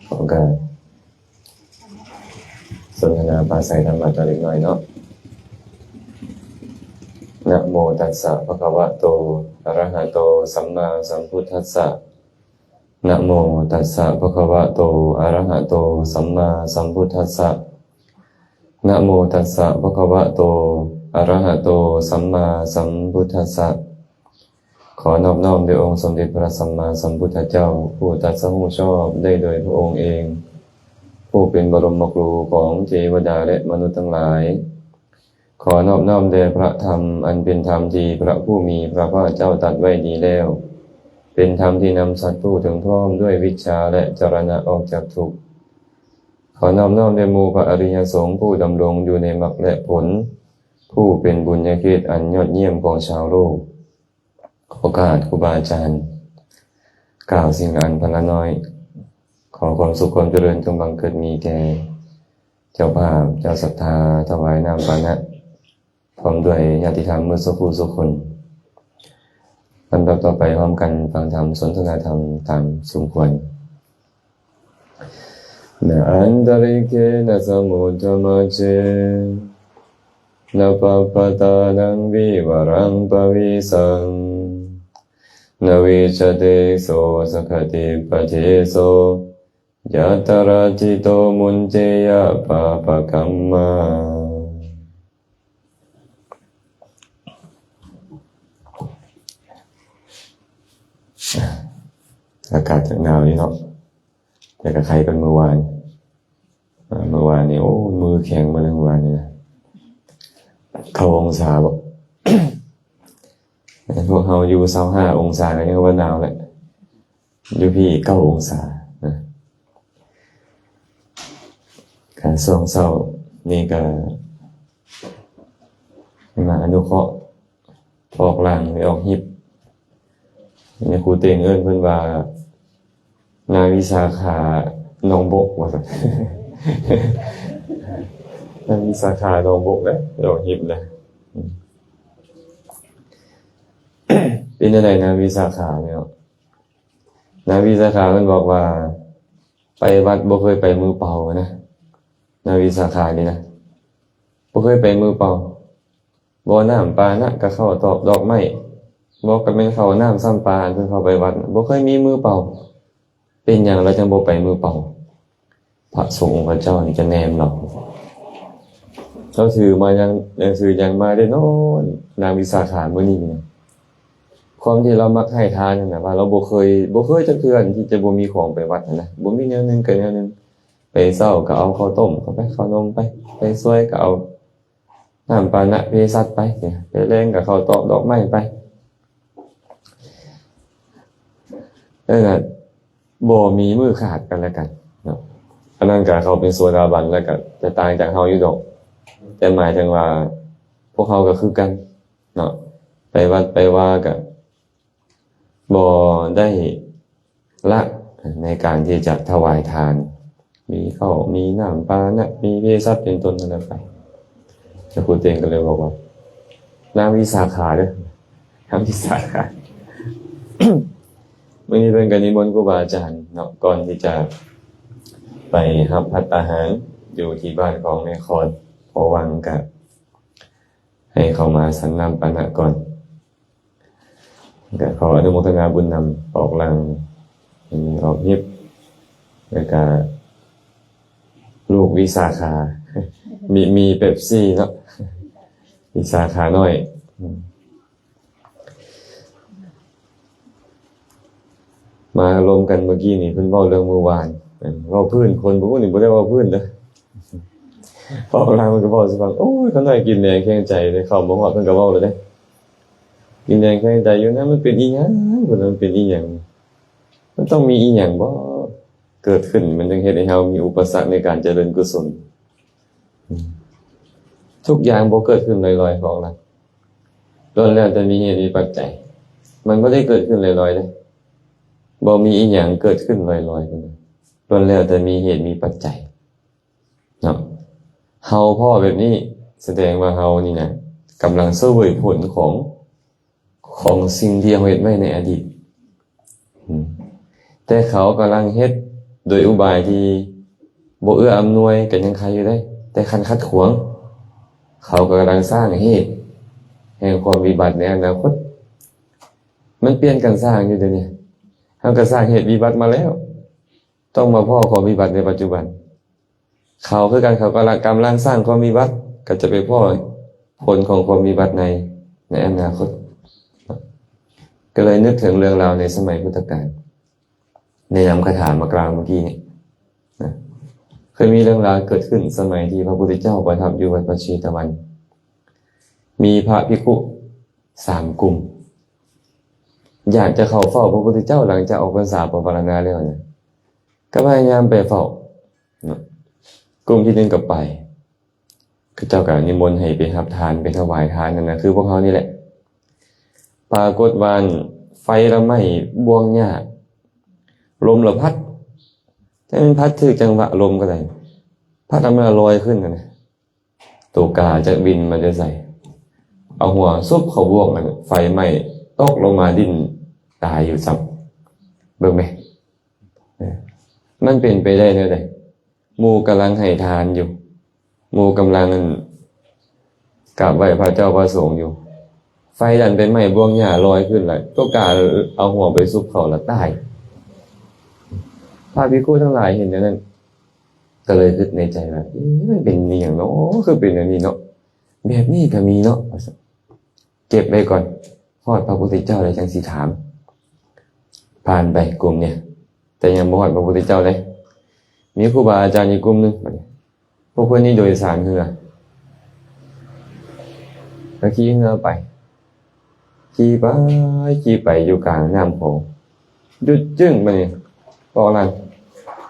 ເຮົາກໍສົນທະນາປາໄສທຳມະຈັກເລັກນ້ອຍເນາະ. ນະໂມຕັດສະ ພະຄະວະໂຕ ອະຣະຫະໂຕ ສຳມາສຳພຸດທັດສະ. ນະໂມຕັດສະ ພະຄະວະໂຕ ອະຣະຫະໂຕ ສຳມາສຳພຸດທັດສະ. ນະໂມຕັດສະ ພະຄະວະໂຕ ອະຣະຫະໂຕ ສຳມາສຳພຸດທັດສະ. ຂໍນອບນ້ອມແດ່ອົງສົມເດັດພະສຳມາສຳພຸດທະເຈົ້າ ຜູ້ຕັດສະຮູ້ຊອບໄດ້ໂດຍພະອົງເອງ ຜູ້ເປັນບະລົມມະຄູຂອງເທວະດາ ແລະ ມະນຸດທັງຫຼາຍ. ຂໍນອບນ້ອມແດ່ພະທຳ ອັນເປັນທຳທີ່ພະຜູ້ມີພະພາກເຈົ້າຕັດໄວ້ດີແລ້ວ, ເປັນທຳທີ່ນຳສັດຜູ້ເຖິງພ້ອມດ້ວຍວິດຊາ ແລະ ຈະລະນະອອກຈາກທຸກ. ຂໍນອບນ້ອມແດ່ໝູ່ພະອະລິຍະສົງ ຜູ້ດຳລົງຢູ່ໃນມັກ ແລະ ຜົນ, ຜູ້ເປັນບຸນຍະເຂດອັນຍອດຢ້ຽມຂອງຊາວໂລກ. ຂໍໂອກາດຄູບາອາຈານກ່າວສິ່ງອັນພັນລະນ້ອຍ. ຂໍຄວາມສຸກຄວາມຈະເລີນຈົ່ງບັງເກີດມີແກ່ເຈົ້າພາບ ເຈົ້າສັດທາ ຖວາຍນ້ຳປານະ ພ້ອມດ້ວຍຍາດຕິທຳໝົດສູ່ຜູ້ສູ່ຄົນ. ລຳດັບຕໍ່ໄປ ຮ່ວມກັນຟັງທຳ ສົນທະນາທຳຕາມສົມຄວນ. ນະອັນຕະລິເກນະສະມຸດທະມະດເຈ ນະປັບປະຕານັງວິວະລັງປະເວສັງ ນະວິດຊະເຕໂສ ສະຄະຕິປະເທໂສ ຍັດຕະລັດທິໂຕ ມຸນເຈຍະ ປາປະກັມມາ. ອາກາດຈະໜາວຢູ່ເນາະ ແຕ່ກໍໄຄກວ່າມື້ວານ. ອາ ມື້ວານນີ້ ໂອ້ ມືແຂງມາເລີຍມື້ວານນີ້ນະ. ເກົ້າອົງສາບໍ? ພວກເຮົາຢູ່ຊາວຫ້າອົງສາກໍຍັງວ່າໜາວແຫຼະ. ຢູ່ພີ້ເກົ້າອົງສານະ. ກະຊ່ວງເຊົ້ານີ້ກະມາອະນຸເຄາະ ອອກລ່າງ ໄປອອກຮິບ. ແມ່ຄູເຕັງເອີ້ນເພິ່ນວ່າ ນາງວິສາຂາໜອງບົກ ວ່າຊັ້ນ. ນາງວິສາຂາໜອງບົກເດ້ ອອກຮິບເດ້. ເປັນຈັ່ງໃດນາງວິສາຂານີ້ເນາະ? ນາງວິສາຂາເພິ່ນບອກວ່າ ໄປວັດບໍ່ເຄີຍໄປມືເປົ່ານະ. ນາງວິສາຂານີ້ນະ ບໍ່ເຄີຍໄປມືເປົ່າ. ບໍ່ນ້ຳປານະ ກະເຂົ້າຕອກດອກໄມ້ ບໍ່ກະແມ່ນເຂົ້ານ້ຳຊ້ຳປາ ອັນເພິ່ນເຂົ້າໄປວັດ ບໍ່ເຄີຍມີມືເປົ່າ. ເປັນຫຍັງລາວຈັ່ງບໍ່ໄປມືເປົ່າ? ພະສົງອົງຄະເຈົ້ານີ້ຈະແນມລາວ. ລາວຖືມາຫຍັງ ໜັງສືຫຍັງມາເດ້ເນາະ ນາງວິສາຂາມື້ນີ້ນະ. ຄວາມທີ່ລາວມັກໃຫ້ທານນັ້ນນະ ວ່າລາວບໍ່ເຄີຍ ບໍ່ເຄີຍຈັກເທື່ອທີ່ຈະບໍ່ມີຂອງໄປວັດຫັ້ນນະ. ບໍ່ມີແນວໜຶ່ງກະແນວໜຶ່ງ. ໄປເຊົ້າກະເອົາເຂົ້າຕົ້ມເຂົ້າໄປ ເຂົ້າໜົມໄປ, ໄປຊ່ວຍກະເອົາ ນ້ຳປານະເພສັດໄປ ໄປແລງກໍເຂົ້າຕອກດອກໄມ້ໄປ. ເອີ ບໍ່ມີມື້ຂາດກັນແລະກັນເນາະ. ອັນນັ້ນກໍເຂົາເປັນໂສດາບັນ ແລ້ວກໍຈະຕ່າງຈາກເຮົາຢູ່ດອກ, ແຕ່ໝາຍເຖິງວ່າພວກເຮົາກໍຄືກັນເນາະ, ໄປວັດໄປວາກໍ ບໍ່ໄດ້ລະໃນການທີ່ຈະຖວາຍທານ, ມີເຂົ້າ ມີນ້ຳປານະ ມີເພສັດເປັນຕົ້ນນັ້ນໄປ. ເຈົ້າຄູເຕັງກໍເລີຍບອກວ່າ ນາງວິສາຂາເດີ ນາງວິສາຂາ. ມື້ນີ້ເພິ່ນກໍນິມົນຄູບາອາຈານເນາະ, ກ່ອນທີ່ຈະໄປຮັບພັດຕາຫານຢູ່ທີ່ບ້ານຂອງແມ່ຄອນ ພໍ່ວັງ ກໍໃຫ້ເຂົ້າມາສັນນ້ຳປານະກ່ອນ. ກໍຂໍອະນຸໂມທະນາບຸນນຳ ອອກຫຼັງ ອອກຮິບ ແລ້ວກະລູກວິສາຂາ ມີ ມີເປັບຊີເນາະ ວິສາຂານ້ອຍ. ມາລົມກັນເມື່ອກີ້ນີ້ ເພິ່ນເວົ້າເລື່ອງມື້ວານ ເວົ້າພື້ນ, ຄົນຜູ້ນີ້ບໍ່ໄດ້ເວົ້າພື້ນເດີ. ເວົ້າລາວມັນກໍເວົ້າສູ່ຟັງ. ໂອ້ຍ ຂ້ານ້ອຍກິນແນງແຂງໃຈເດ້, ເຂົ້າມາຮອດເພິ່ນກໍເວົ້າແລ້ວເດ້. ກິນແນງແຂງໃຈຢູ່ນັ້ນ ມັນເປັນອີ່ຫຍັງ? ເພິ່ນວ່າ ມັນເປັນອີ່ຫຍັງ? ມັນຕ້ອງມີອີ່ຫຍັງບໍ່ເກີດຂຶ້ນ ມັນຈຶ່ງເຮັດໃຫ້ເຮົາມີອຸປະສັກໃນການຈະເລີນກຸສົນ? ອືມ ທຸກຢ່າງບໍ່ເກີດຂຶ້ນລອຍໆ ຂອງລະ ລ້ວນແລ້ວແຕ່ມີເຫດມີປັດໄຈ, ມັນບໍ່ໄດ້ເກີດຂຶ້ນລອຍໆເດ້. ບໍ່ມີອີ່ຫຍັງເກີດຂຶ້ນລອຍໆ ເພິ່ນວ່າ. ລ້ວນແລ້ວແຕ່ມີເຫດມີປັດໄຈເນາະ. ເຮົາພໍ້ແບບນີ້ ສະແດງວ່າເຮົານີ້ນະ ກຳລັງສະເຫວີຍຜົນຂອງ ຂອງສິ່ງທີ່ເຮົາເຮັດໄວ້ໃນອະດີດ. ອືມ ແຕ່ເຂົາກຳລັງເຮັດໂດຍອຸບາຍທີ່ບໍ່ເອື້ອອຳນວຍ ກໍຍັງໄຄຢູ່ເດ້. ແຕ່ຄັນຂັດຂວາງ ເຂົາກໍກຳລັງສ້າງເຫດແຫ່ງຄວາມວິບັດໃນອະນາຄົດ. ມັນປ່ຽນກັນສ້າງຢູ່ເດນີ້. ເຮົາກໍສ້າງເຫດວິບັດມາແລ້ວ ຕ້ອງມາພໍ້ຄວາມວິບັດໃນປັດຈຸບັນ. ເຂົາຄືກັນ ເຂົາກໍກຳລັງສ້າງຄວາມວິບັດ ກໍຈະໄປພໍ້ຜົນຂອງຄວາມວິບັດໃນ ໃນອະນາຄົດ. ກໍເລີຍນຶກເຖິງເລື່ອງລາວໃນສະໄໝພຸດທະການ ໃນນາມຄາຖາມາກ່າວເມື່ອກີ້ນີ້ນະ. ເຄີຍມີເລື່ອງລາວເກີດຂຶ້ນສະໄໝທີ່ພະພຸດທະເຈົ້າປະທັບຢູ່ວັດພະເຊຕະວັນ. ມີພະພິກຂຸສາມກຸ່ມ ຢາກຈະເຂົ້າເຝົ້າພະພຸດທະເຈົ້າ ຫຼັງຈາກອອກພັນສາປະວາລະນາແລ້ວນະ ກໍພະຍາຍາມໄປເຝົ້າເນາະ. ກຸ່ມທີໜຶ່ງກໍໄປ ເຂົາເຈົ້າກໍນິມົນໃຫ້ໄປຮັບທານ ໄປຖວາຍທານນັ້ນນະ ຄືພວກເຮົານີ້ແຫຼະ. ປາກົດວ່າໄຟລະໄໝບ່ວງຫຍ້າ ລົມລະພັດ ແຕ່ມັນພັດຖືກຈັງຫວະລົມກໍໄດ້ ພັດເອົາມັນລະລອຍຂຶ້ນຫັ້ນນະ. ໂຕກາຈັກບິນມາແຕ່ໃສ ເອົາຫົວຊຸບເຂົ້າບ່ວງ ໄຟໄໝ້ຕົກລົງມາດິ້ນຕາຍຢູ່ຊ້ຳ. ເບິ່ງແມ ເອີ ມັນເປັນໄປໄດ້ແນວໃດ? ໝູ່ກຳລັງໃຫ້ທານຢູ່ ໝູ່ກຳລັງ ອັນ ກາບໄຫວ້ພະເຈົ້າພະສົງຢູ່ ໄຟດັນໄປໄໝ້ບ່ວງຫຍ້າລອຍຂຶ້ນລະ ໂຕກາເອົາຫົວໄປຊຸບເຂົ້າລະຕາຍ. ພະພິກຂຸທັງຫຼາຍເຫັນແນວນັ້ນ ກໍເລີຍຄິດໃນໃຈວ່າ ເອີ ມັນເປັນອີ່ຫຍັງເນາະ ຄືເປັນແນວນີ້ເນາະ ແບບນີ້ກໍມີເນາະ ວ່າຊັ້ນ. ເກັບໄວ້ກ່ອນ ຮອດພະພຸດທະເຈົ້າແລ້ວຈັ່ງຊິຖາມ. ຜ່ານໄປກຸ່ມນີ້ ແຕ່ຍັງບໍ່ຮອດພະພຸດທະເຈົ້າເດ້. ມີຄູບາອາຈານອີກກຸ່ມໜຶ່ງ ບັດນີ້ ພວກເພິ່ນນີ້ໂດຍສານເຮືອ ກໍຂີ່ເຮືອໄປ ຂີ່ໄປ ຂີ່ໄປຢູ່ກາງນ້ຳຂອງ ຢຸດຈຶ້ງ ບັດນີ້ ອອກຫຼັງ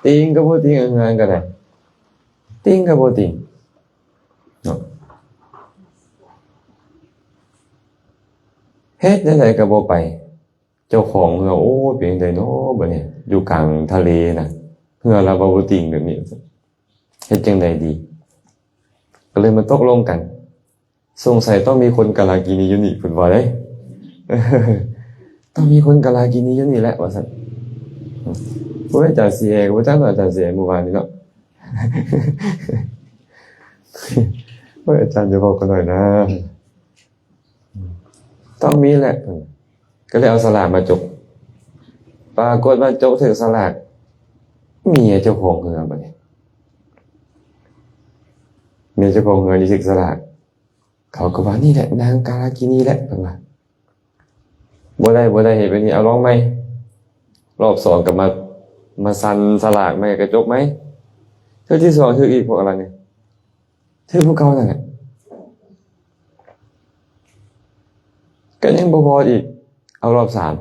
ຕີງກໍບໍ່ຕີງ ເຮືອກໍໄດ້ ຕີງກໍບໍ່ຕີງເນາະ ເຮັດແນວໃດກໍບໍ່ໄປ. ເຈົ້າຂອງເຮືອ ໂອ້ຍ ເປັນຈັ່ງໃດເນາະ ບັດນີ້ ຢູ່ກາງທະເລນະ ເຮືອລາວບໍ່ຕິງແບບນີ້ ເຮັດຈັ່ງໃດດີ? ກໍເລີຍມາຕົກລົງກັນ ສົງໄສຕ້ອງມີຄົນກາລາກິນີຢູ່ນີ້ ເພິ່ນວ່າເດ້ ຕ້ອງມີຄົນກາລາກິນີຢູ່ນີ້ແຫຼະ ວ່າຊັ້ນ. ໂອ້ຍ ອາຈານສີແອ ກໍບໍ່ຈັກເນາະ ອາຈານສີແອ ມື້ວານນີ້ເນາະ ໂອ້ຍ ອາຈານຢ່າເວົ້າກັນໜ້ອຍນາ. ຕ້ອງມີແຫຼະ ກໍເລີຍເອົາສະຫຼາກມາຈົກ ປາກົດວ່າຈົກຖືກສະຫຼາກ ເມຍເຈົ້າຂອງເຮືອບັດນີ້ ເມຍເຈົ້າຂອງເຮືອນີ້ຖືກສະຫຼາກ ເຂົາກໍວ່າ ນີ້ແຫຼະນາງກາລາກິນີແຫຼະ ເພິ່ນວ່າ ບໍ່ໄດ້ ບໍ່ໄດ້ ເຮັດແບບນີ້ ເອົາລອງໃໝ່ ລອບສອງກໍມາ ມາສັ່ນສະຫຼາກໃໝ່ ກະຈົກໃໝ່ ເທື່ອທີສອງຖືກອີກ ພວກລາວນີ້ ຖືກຜູ້ເກົ່ານັ້ນແຫຼະ ກໍຍັງບໍ່ພໍອີກ ເອົາລອບສາມ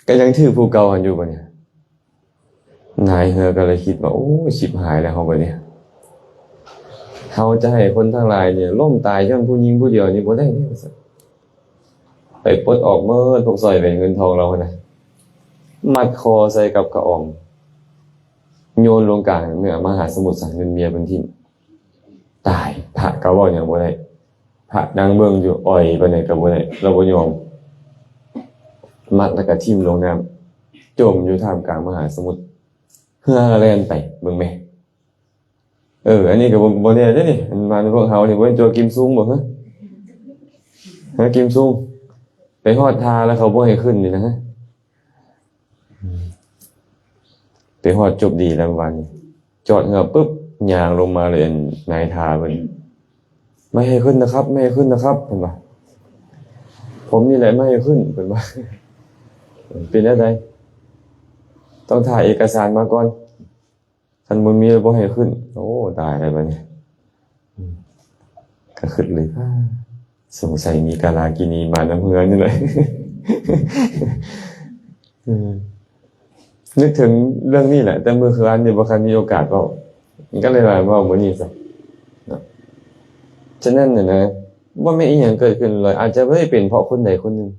ກໍຍັງຖືກຜູ້ເກົ່າຫັ້ນຢູ່ບັດນີ້ ນາຍເຮືອກໍເລີຍຄິດວ່າ ໂອ້ຍ ຊິບຫາຍແລ້ວເຮົາບັດນີ້ ເຮົາຈະໃຫ້ຄົນທັງຫຼາຍນີ້ລົ້ມຕາຍຍ້ອນຜູ້ຍິງຜູ້ດຽວນີ້ບໍ່ໄດ້ເດ້ ວ່າຊັ້ນ ໄປປົດອອກໝົດພວກສ້ອຍແຫວນເງິນທອງລາວຫັ້ນນະ ມັດຄໍໃສ່ກັບກະອອງ ໂຍນລົງກາງເໜືອມະຫາສະໝຸດສາຍເງິນເມຍເພິ່ນຖິ້ມ ຕາຍ ພະກໍເວົ້າຫຍັງບໍ່ໄດ້ ພະນັ່ງເບິ່ງຢູ່ ອ່ອຍປານໃດກໍບໍ່ໄດ້ ລາວບໍ່ຍອມ ມັດແລ້ວກໍຖິ້ມລົງນ້ຳ ຈົມຢູ່ທ່າມກາງມະຫາສະໝຸດ ເຮືອແລ່ນໄປ ເບິ່ງແມ. ເອີ ອັນນີ້ກໍບໍ່ ບໍ່ແນ່ເດ້ນີ້ ອັນມາພວກເຮົານີ້ ບໍ່ແມ່ນຕົວກິມຊຸງບໍ່ ຮະ ຮະ ກິມຊຸງ ໄປຮອດທ່າແລ້ວເຂົາບໍ່ໃຫ້ຂຶ້ນນີ້ນະ ຮະ ໄປຮອດຈົບດີແລ້ວວານນີ້ ຈອດເຮືອປຶບ ຍ່າງລົງມາເລີຍ ອັນນາຍທ່າເພິ່ນ ໄມ່ໃຫ້ຂຶ້ນນະຄັບ ໄມ່ໃຫ້ຂຶ້ນນະຄັບ ເພິ່ນວ່າ ຜົມນີ້ແຫຼະໄມ່ໃຫ້ຂຶ້ນ ເພິ່ນວ່າ ເປັນແນວໃດ ຕ້ອງຖ່າຍເອກະສານມາກ່ອນ ຄັນບໍ່ມີແລ້ວບໍ່ໃຫ້ຂຶ້ນ. ໂອ້ ຕາຍແລ້ວບັດນີ້ ອືມ ກໍຄິດເລີຍ ສົງໄສມີກາລາກິນີມານຳເຮືອນີ້ແຫຼະ ອືມ ນຶກເຖິງເລື່ອງນີ້ແຫຼະ ແຕ່ມື້ຄືນນີ້ບໍ່ຄັນມີໂອກາດເວົ້າ ກໍເລີຍວ່າເວົ້າມື້ນີ້ຊະເນາະ. ສະນັ້ນນະ ບໍ່ແມ່ນອີ່ຫຍັງເກີດຂຶ້ນລອຍ ອາດຈະບໍ່ໄດ້ເປັນເພາະຄົນໃດຄົນໜຶ່ງ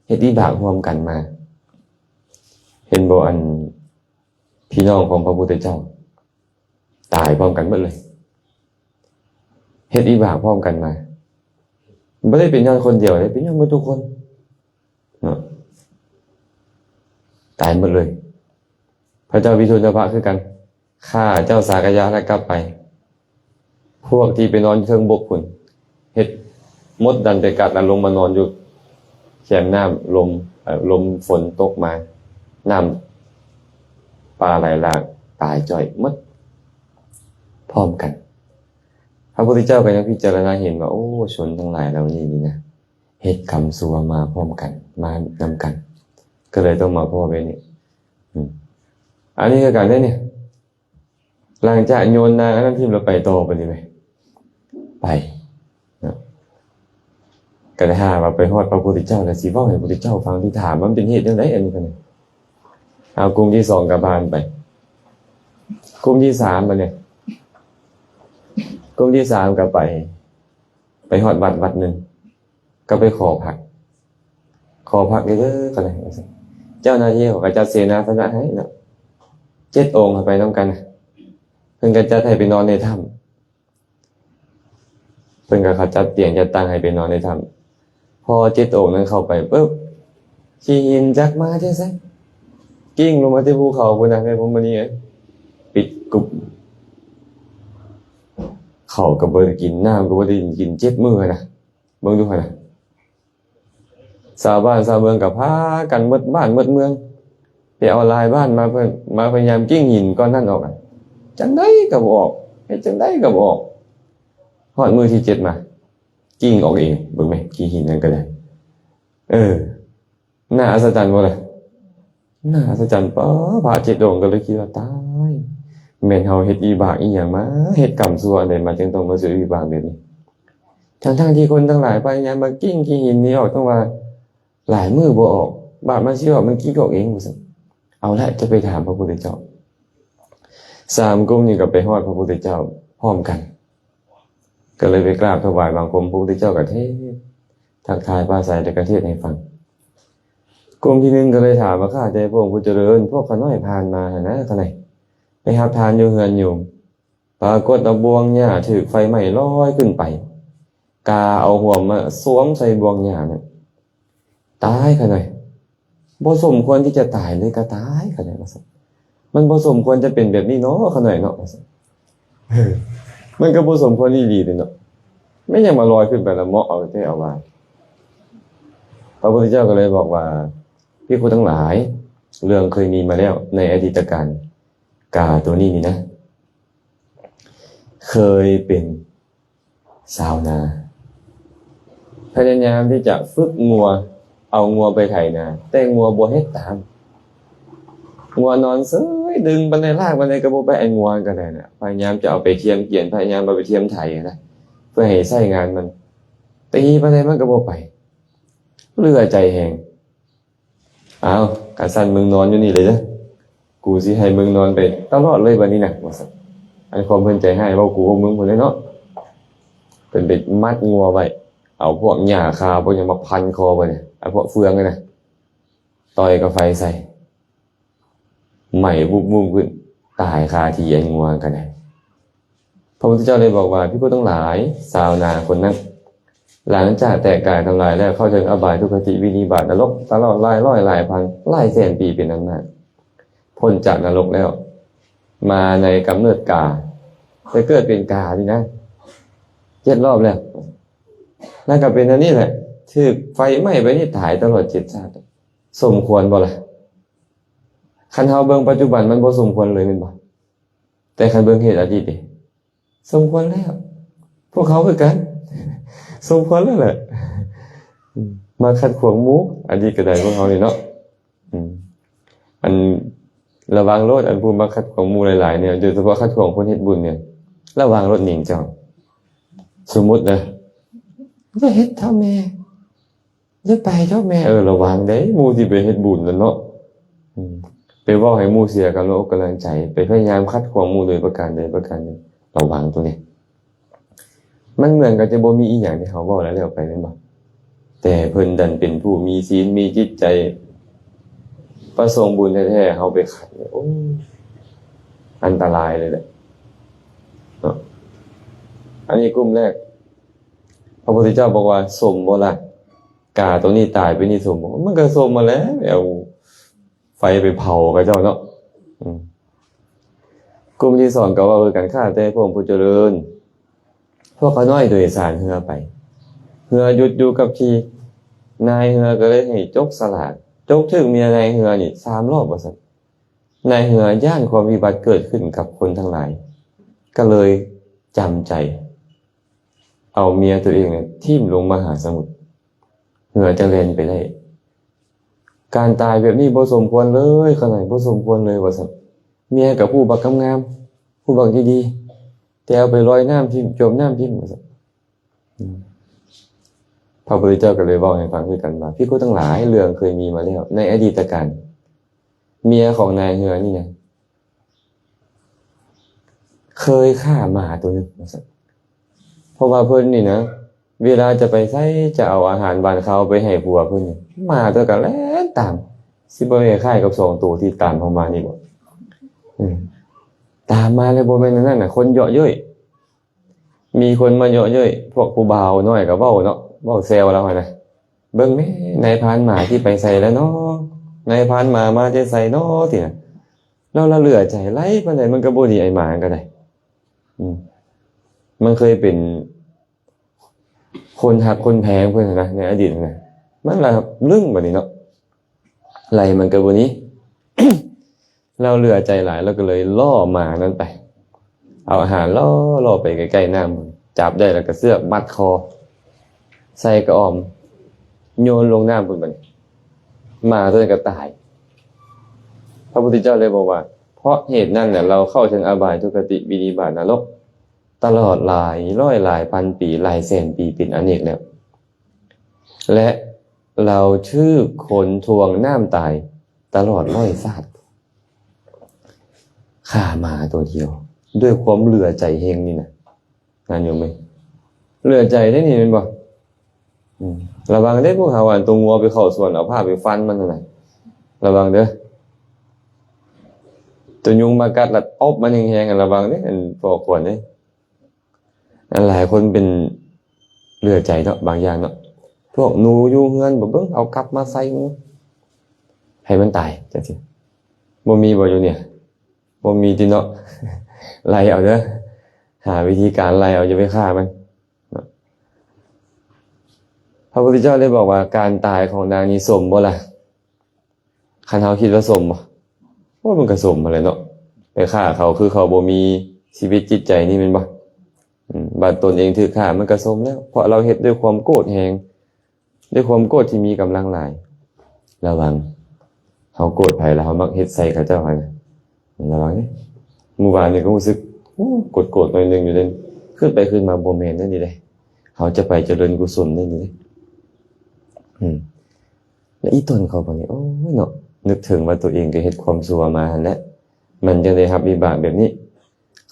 ເຮັດວິບາກຮ່ວມກັນມາ ເຫັນບໍ່ ອັນ ພີ່ນ້ອງຂອງພະພຸດທະເຈົ້າຕາຍພ້ອມກັນໝົດເລີຍ, ເຮັດວິບາກພ້ອມກັນມາ. ບໍ່ໄດ້ເປັນຍ້ອນຄົນດຽວເດ້, ເປັນຍ້ອນໝົດທຸກຄົນເນາະ, ຕາຍໝົດເລີຍ. ພະເຈົ້າວິທູດທະພະຄືກັນ, ຂ້າເຈົ້າສາກະຍະລະກັບໄປ. ພວກທີ່ໄປນອນຢູ່ເທິງບົກພຸ້ນ ເຮັດມົດດັນໄປກັດ ແລ້ວລົງມານອນຢູ່ແຄມນ້ຳ, ລົມ ເອີ ລົມຝົນຕົກມາ ນ້ຳປ່າໄຫຼຫຼາກ ຕາຍຈ້ອຍໝົດພ້ອມກັນ. ພະພຸດທະເຈົ້າກໍຍັງພິຈາລະນາເຫັນວ່າ ໂອ້ ຊົນທັງຫຼາຍເຫຼົ່ານີ້ນີ້ນະ ເຮັດກຳຊົ່ວມາພ້ອມກັນ ມານຳກັນ ກໍເລີຍຕ້ອງມາພໍ້ແບບນີ້. ອືມ ອັນນີ້ຄືກັນເດ້ນີ້. ຫຼັງຈາກໂຍນນາງອັນນັ້ນຖິ້ມແລ້ວໄປຕໍ່ໄປນີ້ແມະ ໄປເນາະ, ກໍໄດ້ຫາວ່າໄປຮອດພະພຸດທະເຈົ້າ ແລ້ວຊິເວົ້າໃຫ້ພະພຸດທະເຈົ້າຟັງ ທີ່ຖາມມັນເປັນເຫດຈັ່ງໃດ. ອັນນີ້ກໍນີ້ ເອົາ ກຸ່ມທີສອງກໍຜ່ານໄປ, ກຸ່ມທີສາມບັດນີ້ ກຸ່ມທີສາມກໍໄປ ໄປຮອດວັດວັດໜຶ່ງ ກໍໄປຂໍພັກ, ຂໍພັກເດີ ເຂົາວ່າ. ເຈົ້າໜ້າທີ່ເຂົາກໍຈັດເສນາສະນະໃຫ້ເນາະ, ເຈັດອົງໃຫ້ໄປນຳກັນ, ເພິ່ນກໍຈັດໃຫ້ໄປນອນໃນຖ້ຳ, ເພິ່ນກໍເຂົາຈັດຕຽງຈັດຕັ່ງໃຫ້ໄປນອນໃນຖ້ຳ. ພໍເຈັດອົງນັ້ນເຂົ້າໄປປຶບ ຂີ້ຫີນຈັກມາແຕ່ໃສ ກິ້ງລົງມາແຕ່ພູເຂົາພຸ້ນນະ ແມ່ນບໍ່ ມື້ນີ້ເອີຍ, ປິດກຸບ, ເຂົ້າກໍບໍ່ໄດ້ກິນ ນ້ຳກໍບໍ່ໄດ້ກິນ ເຈັດມື້ນະ. ເບິ່ງດູຫັ້ນນະ, ຊາວບ້ານຊາວເມືອງກໍພາກັນໝົດບ້ານໝົດເມືອງ ໄປເອົາລາຍບ້ານມາເພິ່ນ ມາພະຍາຍາມກິ້ງຫີນກ້ອນນັ້ນອອກ, ຈັ່ງໃດກໍບໍ່ອອກ, ເຮັດຈັ່ງໃດກໍບໍ່ອອກ. ຮອດມື້ທີເຈັດມາ ກິ້ງອອກເອງ. ເບິ່ງແມະ ຂີ້ຫີນນັ້ນກໍໄດ້. ເອີ ໜ້າອັດສະຈັນບໍ່ລະ? ໜ້າອັດສະຈັນ. ປ້າ ພະເຈັດອົງກໍເລີຍຄິດວ່າ ຕາຍ ແມ່ນເຮົາເຮັດວິບາກອີ່ຫຍັງມາ ເຮັດກຳຊົ່ວອັນໃດມາ ຈຶ່ງຕ້ອງມາເຈີວິບາກແບບນີ້. ທັງໆທີ່ຄົນທັງຫຼາຍພະຍາຍາມມາກິ້ງຂີ້ຫີນນີ້ອອກຕັ້ງວ່າຫຼາຍມື້ບໍ່ອອກ, ບາດມັນຊິອອກ ມັນກິ້ງອອກເອງ ວ່າຊັ້ນ. ເອົາລະ ຈະໄປຖາມພະພຸດທະເຈົ້າ. ສາມກຸ່ມນີ້ກໍໄປຮອດພະພຸດທະເຈົ້າພ້ອມກັນ, ກໍເລີຍໄປກາບຖວາຍບັງຄົມພະພຸດທະເຈົ້າ ກໍເທດ ທັກທາຍປາໄສ ແລ້ວກໍເທດໃຫ້ຟັງ. ກຸ່ມທີໜຶ່ງກໍເລີຍຖາມວ່າ ຂ້າແດ່ພະອົງຜູ້ຈະເລີນ, ພວກຂ້ານ້ອຍຜ່ານມາຫັ້ນນະ ຂ້ານ້ອຍ ໄປຮັບທານຢູ່ເຮືອນໂຍມ, ປາກົດວ່າບ່ວງຫຍ້າຖືກໄຟໄໝ້ລອຍຂຶ້ນໄປ, ກາເອົາຫວມມາສວມໃສ່ບ່ວງຫຍ້ານັ້ນ. ຕາຍຂ້ານ້ອຍ, ບໍ່ສົມຄວນທີ່ຈະຕາຍເລີຍ ກໍຕາຍຂ້ານ້ອຍ ວ່າຊັ້ນ. ມັນບໍ່ສົມຄວນຈະເປັນແບບນີ້ເນາະ ຂ້ານ້ອຍເນາະ ວ່າຊັ້ນ. ເອີ ມັນກໍບໍ່ສົມຄວນອີ່ຫຼີເດ້ເນາະ, ແມ່ນຫຍັງມາລອຍຂຶ້ນໄປລະເໝາະເອົາແທ້ເອົາວ່າ. ພະພຸດທະເຈົ້າກໍເລີຍບອກວ່າ ພິກຂຸທັງຫຼາຍ, ເລື່ອງເຄີຍມີມາແລ້ວໃນອະດີດຕະການ, ກາໂຕນີ້ນີ້ນະ ເຄີຍເປັນຊາວນາ ພະຍາຍາມທີ່ຈະຝຶກງົວ ເອົາງົວໄປໄຖນາ, ແຕ່ງົວບໍ່ເຮັດຕາມ. ງົວນອນເສີຍ, ດຶງປານໃດ ລາກປານໃດກໍບໍ່ໄປ. ໄອ້ງົວກໍໄດ້ນະ, ພະຍາຍາມຈະເອົາໄປທຽມກຽນ, ພະຍາຍາມເອົາໄປທຽມໄຖນະ, ເພື່ອໃຫ້ໃຊ້ງານມັນ, ຕີປານໃດມັນກໍບໍ່ໄປ. ເຫຼືອໃຈແຮງ. ອ້າວ ຄັນຊັ້ນມຶງນອນຢູ່ນີ້ເລີຍເດີ, ກູຊິໃຫ້ມຶງນອນໄປຕະຫຼອດເລີຍບັດນີ້ນະ ວ່າຊັ້ນ. ອັນຄວາມເພິ່ນໃຈຮ້າຍ ເວົ້າກູເວົ້າມຶງພຸ້ນແຫຼະເນາະ. ເພິ່ນໄປມັດງົວໄວ້, ເອົາພວກຫຍ້າຄາ ພວກຫຍັງມາພັນຄໍໄວ້ນີ້, ເອົາພວກເຟືອງນັ້ນນະ ຕ່ອຍກັບໄຟໃສ່ ໄໝ້ວຸບໆຂຶ້ນ, ຕາຍຄາທີ່ ອັນງົວກໍໄດ້. ພະພຸດທະເຈົ້າໄດ້ບອກວ່າ ພິກຂຸທັງຫຼາຍ, ຊາວນາຄົນນັ້ນ ຫຼັງຈາກແຕກກາຍທຳລາຍແລ້ວ ເຂົ້າເຖິງອະບາຍ, ທຸກຄະຕິ, ວິນິບາດ, ນະລົກ ຕະຫຼອດຫຼາຍຮ້ອຍຫຼາຍພັນຫຼາຍແສນປີເປັນອັນມາກ, ພົ້ນຈາກນະລົກແລ້ວ ມາໃນກຳເນີດກາ, ໄປເກີດເປັນການີ້ນະ ເຈັດລອບແລ້ວ, ແລ້ວກໍເປັນອັນນີ້ແຫຼະ, ຖືກໄຟໄໝ້ໄປນີ້ ຕາຍຕະຫຼອດເຈັດຊາດ. ສົມຄວນບໍ່ລະ? ຄັນເຮົາເບິ່ງປັດຈຸບັນ ມັນບໍ່ສົມຄວນເລີຍແມ່ນບໍ່? ແຕ່ຄັນເບິ່ງເຫດອະດີດເດ ສົມຄວນແລ້ວ, ພວກເຮົາຄືກັນ ສົມຄວນແລ້ວແຫຼະ. ອືມ ມາຂັດຂວາງໝູ່ ອະດີດກໍໄດ້ ພວກເຮົານີ້ເນາະ. ອືມ ອັນ ລະວັງໂລດ, ອັນຜູ້ມາຂັດຂວາງໝູ່ຫຼາຍໆນີ້, ໂດຍສະເພາະຂັດຂວາງຄົນເຮັດບຸນນີ້, ລະວັງໂລດ ນິງເຈົ້າ. ສົມມຸດນະ, ຢ່າເຮັດເຖົ້າແມ່ ຢ່າໄປເຖົ້າແມ່. ເອີ ລະວັງເດ້ ໝູ່ຊິໄປເຮັດບຸນນັ້ນເນາະ. ອືມ ໄປເວົ້າໃຫ້ໝູ່ເສຍກຳລັງອົກກຳລັງໃຈ, ໄປພະຍາຍາມຂັດຂວາງໝູ່ໂດຍປະການໃດປະການໜຶ່ງ, ລະວັງໂຕນີ້. ມັນເໝືອນກັບຈະບໍ່ມີອີ່ຫຍັງທີ່ເຮົາເວົ້າແລ້ວແລ້ວໄປແມ່ນບໍ່? ແຕ່ເພິ່ນດັນເປັນຜູ້ມີສິນ ມີຈິດໃຈ ປະສົງບຸນແທ້ໆ, ເຮົາໄປຂັດນີ້ ໂອ້ ອັນຕະລາຍເລີຍແຫຼະເນາະ. ອັນນີ້ກຸ່ມແລກ ພະພຸດທະເຈົ້າບອກວ່າ ສົມບໍ່ລະ? ກາໂຕນີ້ຕາຍໄປນີ້ສົມບໍ່? ມັນກໍສົມມາແລ້ວ ເອົາໄຟໄປເຜົາເຂົາເຈົ້າເນາະ. ອືມ ກຸ່ມທີສອງກໍເວົ້າຄືກັນ ຂ້າແຕ່ພະອົງຜູ້ຈະເລີນ ພວກຂ້ານ້ອຍໂດຍສານເຮືອໄປ ເຮືອຢຸດຢູ່ກັບທີ່ ນາຍເຮືອກໍເລີຍໃຫ້ຈົກສະຫຼາກ ຈົກຖືກເມຍນາຍເຮືອນີ້ສາມລອບວ່າຊັ້ນ. ນາຍເຮືອຢ້ານຄວາມວິບັດເກີດຂຶ້ນກັບຄົນທັງຫຼາຍ ກໍເລີຍຈຳໃຈເອົາເມຍໂຕເອງນີ້ຖິ້ມລົງມະຫາສະໝຸດ ເຮືອຈຶ່ງແລ່ນໄປໄດ້. ການຕາຍແບບນີ້ບໍ່ສົມຄວນເລີຍ ຂ້ານ້ອຍ ບໍ່ສົມຄວນເລີຍວ່າຊັ້ນ. ເມຍກໍຜູ້ບັກງາມໆ ຜູ້ບັກດີໆ ແຕ່ເອົາໄປລອຍນ້ຳຖິ້ມ ຈວມນ້ຳຖິ້ມວ່າຊັ້ນ. ອືມ ພະພຸດທະເຈົ້າກໍເລີຍເວົ້າໃຫ້ຟັງຄືກັນວ່າ ພິກຂຸທັງຫຼາຍ ເລື່ອງເຄີຍມີມາແລ້ວໃນອະດີດຕະການ ເມຍຂອງນາຍເຮືອນີ້ນະ ເຄີຍຂ້າໝາໂຕໜຶ່ງວ່າຊັ້ນ. ເພາະວ່າເພິ່ນນີ້ນະ ເວລາຈະໄປໃສ ຈະເອົາອາຫານຫວານຄາວໄປໃຫ້ຜົວເພິ່ນນີ້ ໝາໂຕກໍແລ່ນຕາມ ຊິບໍ່ແມ່ນຄ້າຍກັບສອງໂຕທີ່ຕາມເຮົາມານີ້ບໍ? ອືມ ຕາມມາແລ້ວບໍ່ແມ່ນອັນນັ້ນນະ ຄົນເຍາະເຍີ້ຍ ມີຄົນມາເຍາະເຍີ້ຍ ພວກຜູ້ບ່າວນ້ອຍກໍເວົ້າເນາະ ເວົ້າແຊວລາວຫັ້ນນະ ເບິ່ງແມ້ ນາຍພານໝາທີ່ໄປໃສແລ້ວເນາະ ນາຍພານໝາມາແຕ່ໃສເນາະ ຕິນະ. ລາວລະເຫຼືອໃຈ ໄຫຼປານໃດມັນກໍບໍ່ໜີ ໄອ້ໝານັ້ນກໍໄດ້. ອືມ ມັນເຄີຍເປັນຄົນຮັກຄົນແພງເພິ່ນນະ ໃນອະດີດນະ ມັນລະລຶ້ງບາດນີ້ເນາະ ໄລ່ມັນກໍບໍ່ໜີ. ລາວເຫຼືອໃຈຫຼາຍ ລາວກໍເລີຍລໍ້ໝານັ້ນໄປ ເອົາອາຫານລໍ້ໆໄປໃກ້ໆນ້ຳ ຈັບໄດ້ແລ້ວກໍເຊືອກມັດຄໍ ໃສ່ກະອອມ ໂຍນລົງນ້ຳພຸ້ນ ບາດນີ້ໝາໂຕນັ້ນກໍຕາຍ. ພະພຸດທະເຈົ້າເລີຍບອກວ່າ ເພາະເຫດນັ້ນແຫຼະ ລາວເຂົ້າເຖິງອະບາຍ ທຸກຄະຕິ ວິນິບາດ ນະລົກ ຕະຫຼອດຫຼາຍຮ້ອຍຫຼາຍພັນປີ ຫຼາຍແສນປີເປັນອະເນກແລ້ວ ແລະ ລາວຖືກຄົນຖ່ວງນ້ຳຕາຍຕະຫຼອດຮ້ອຍຊາດ. ຂ້າໝາໂຕດຽວ ດ້ວຍຄວາມເຫຼືອໃຈແຮງນີ້ນະ ນະໂຍມເອີຍ ເຫຼືອໃຈເດ້ນີ້ແມ່ນບໍ່? ອືມ ລະວັງເດ້ພວກເຮົາ ອັນໂຕງົວໄປເຂົ້າສວນ ເອົາພ້າໄປຟັນມັນຫັ້ນນະ ລະວັງເດີ້ ໂຕຍຸງມາກັດລະຕອບມັນແຮງໆ ລະວັງເດ້ ອັນພໍ່ຂວັນເດ້. ຫຼາຍຄົນເປັນເຫຼືອໃຈເນາະ ບາງຢ່າງເນາະ ພວກໜູຢູ່ເຮືອນບໍ່ເບິ່ງ ເອົາກັບມາໃສ່ໝູ່ ໃຫ້ມັນຕາຍຈັ່ງຊີ້ ບໍ່ມີບໍ່ຢູ່ນີ້? ບໍ່ມີຕິເນາະ ໄລ່ເອົາເດີ້ ຫາວິທີການໄລ່ເອົາ ຢ່າໄປຂ້າມັນເນາະ. ພະພຸດທະເຈົ້າໄດ້ບອກວ່າ ການຕາຍຂອງນາງນີ້ສົມບໍ່ລະ? ຄັນເຮົາຄິດວ່າສົມບໍ່? ໂອ້ຍ ມັນກໍສົມຫັ້ນແຫຼະເນາະ ໄປຂ້າເຂົາ ຄືເຂົາບໍ່ມີຊີວິດຈິດໃຈນີ້ແມ່ນບໍ່? ອືມ ບາດຕົນເອງຖືກຂ້າ ມັນກໍສົມແລ້ວ ເພາະລາວເຮັດດ້ວຍຄວາມໂກດແຮງ ດ້ວຍຄວາມໂກດທີ່ມີກຳລັງຫຼາຍ. ລະວັງ ເຮົາໂກດໃຜລະ ເຮົາມັກເຮັດໃສ່ເຂົາເຈົ້າຫັ້ນນະ ລະວັງເດ້. ມື້ວານນີ້ກໍຮູ້ສຶກ ໂອ້ ໂກດໆໜ້ອຍໜຶ່ງຢູ່ເດ້ ຄິດໄປຄິດມາບໍ່ແມ່ນແນວນີ້ເດ້ ເຮົາຈະໄປຈະເລີນກຸສົນແນວນີ້ເດ້. ອືມ ແລະ ອີ່ຕົນເຂົາບາດນີ້ ໂອ້ຍເນາະ ນຶກເຖິງວ່າຕົວເອງກໍເຮັດຄວາມຊົ່ວມາຫັ້ນແຫຼະ ມັນຈຶ່ງໄດ້ຮັບວິບາກແບບນີ້.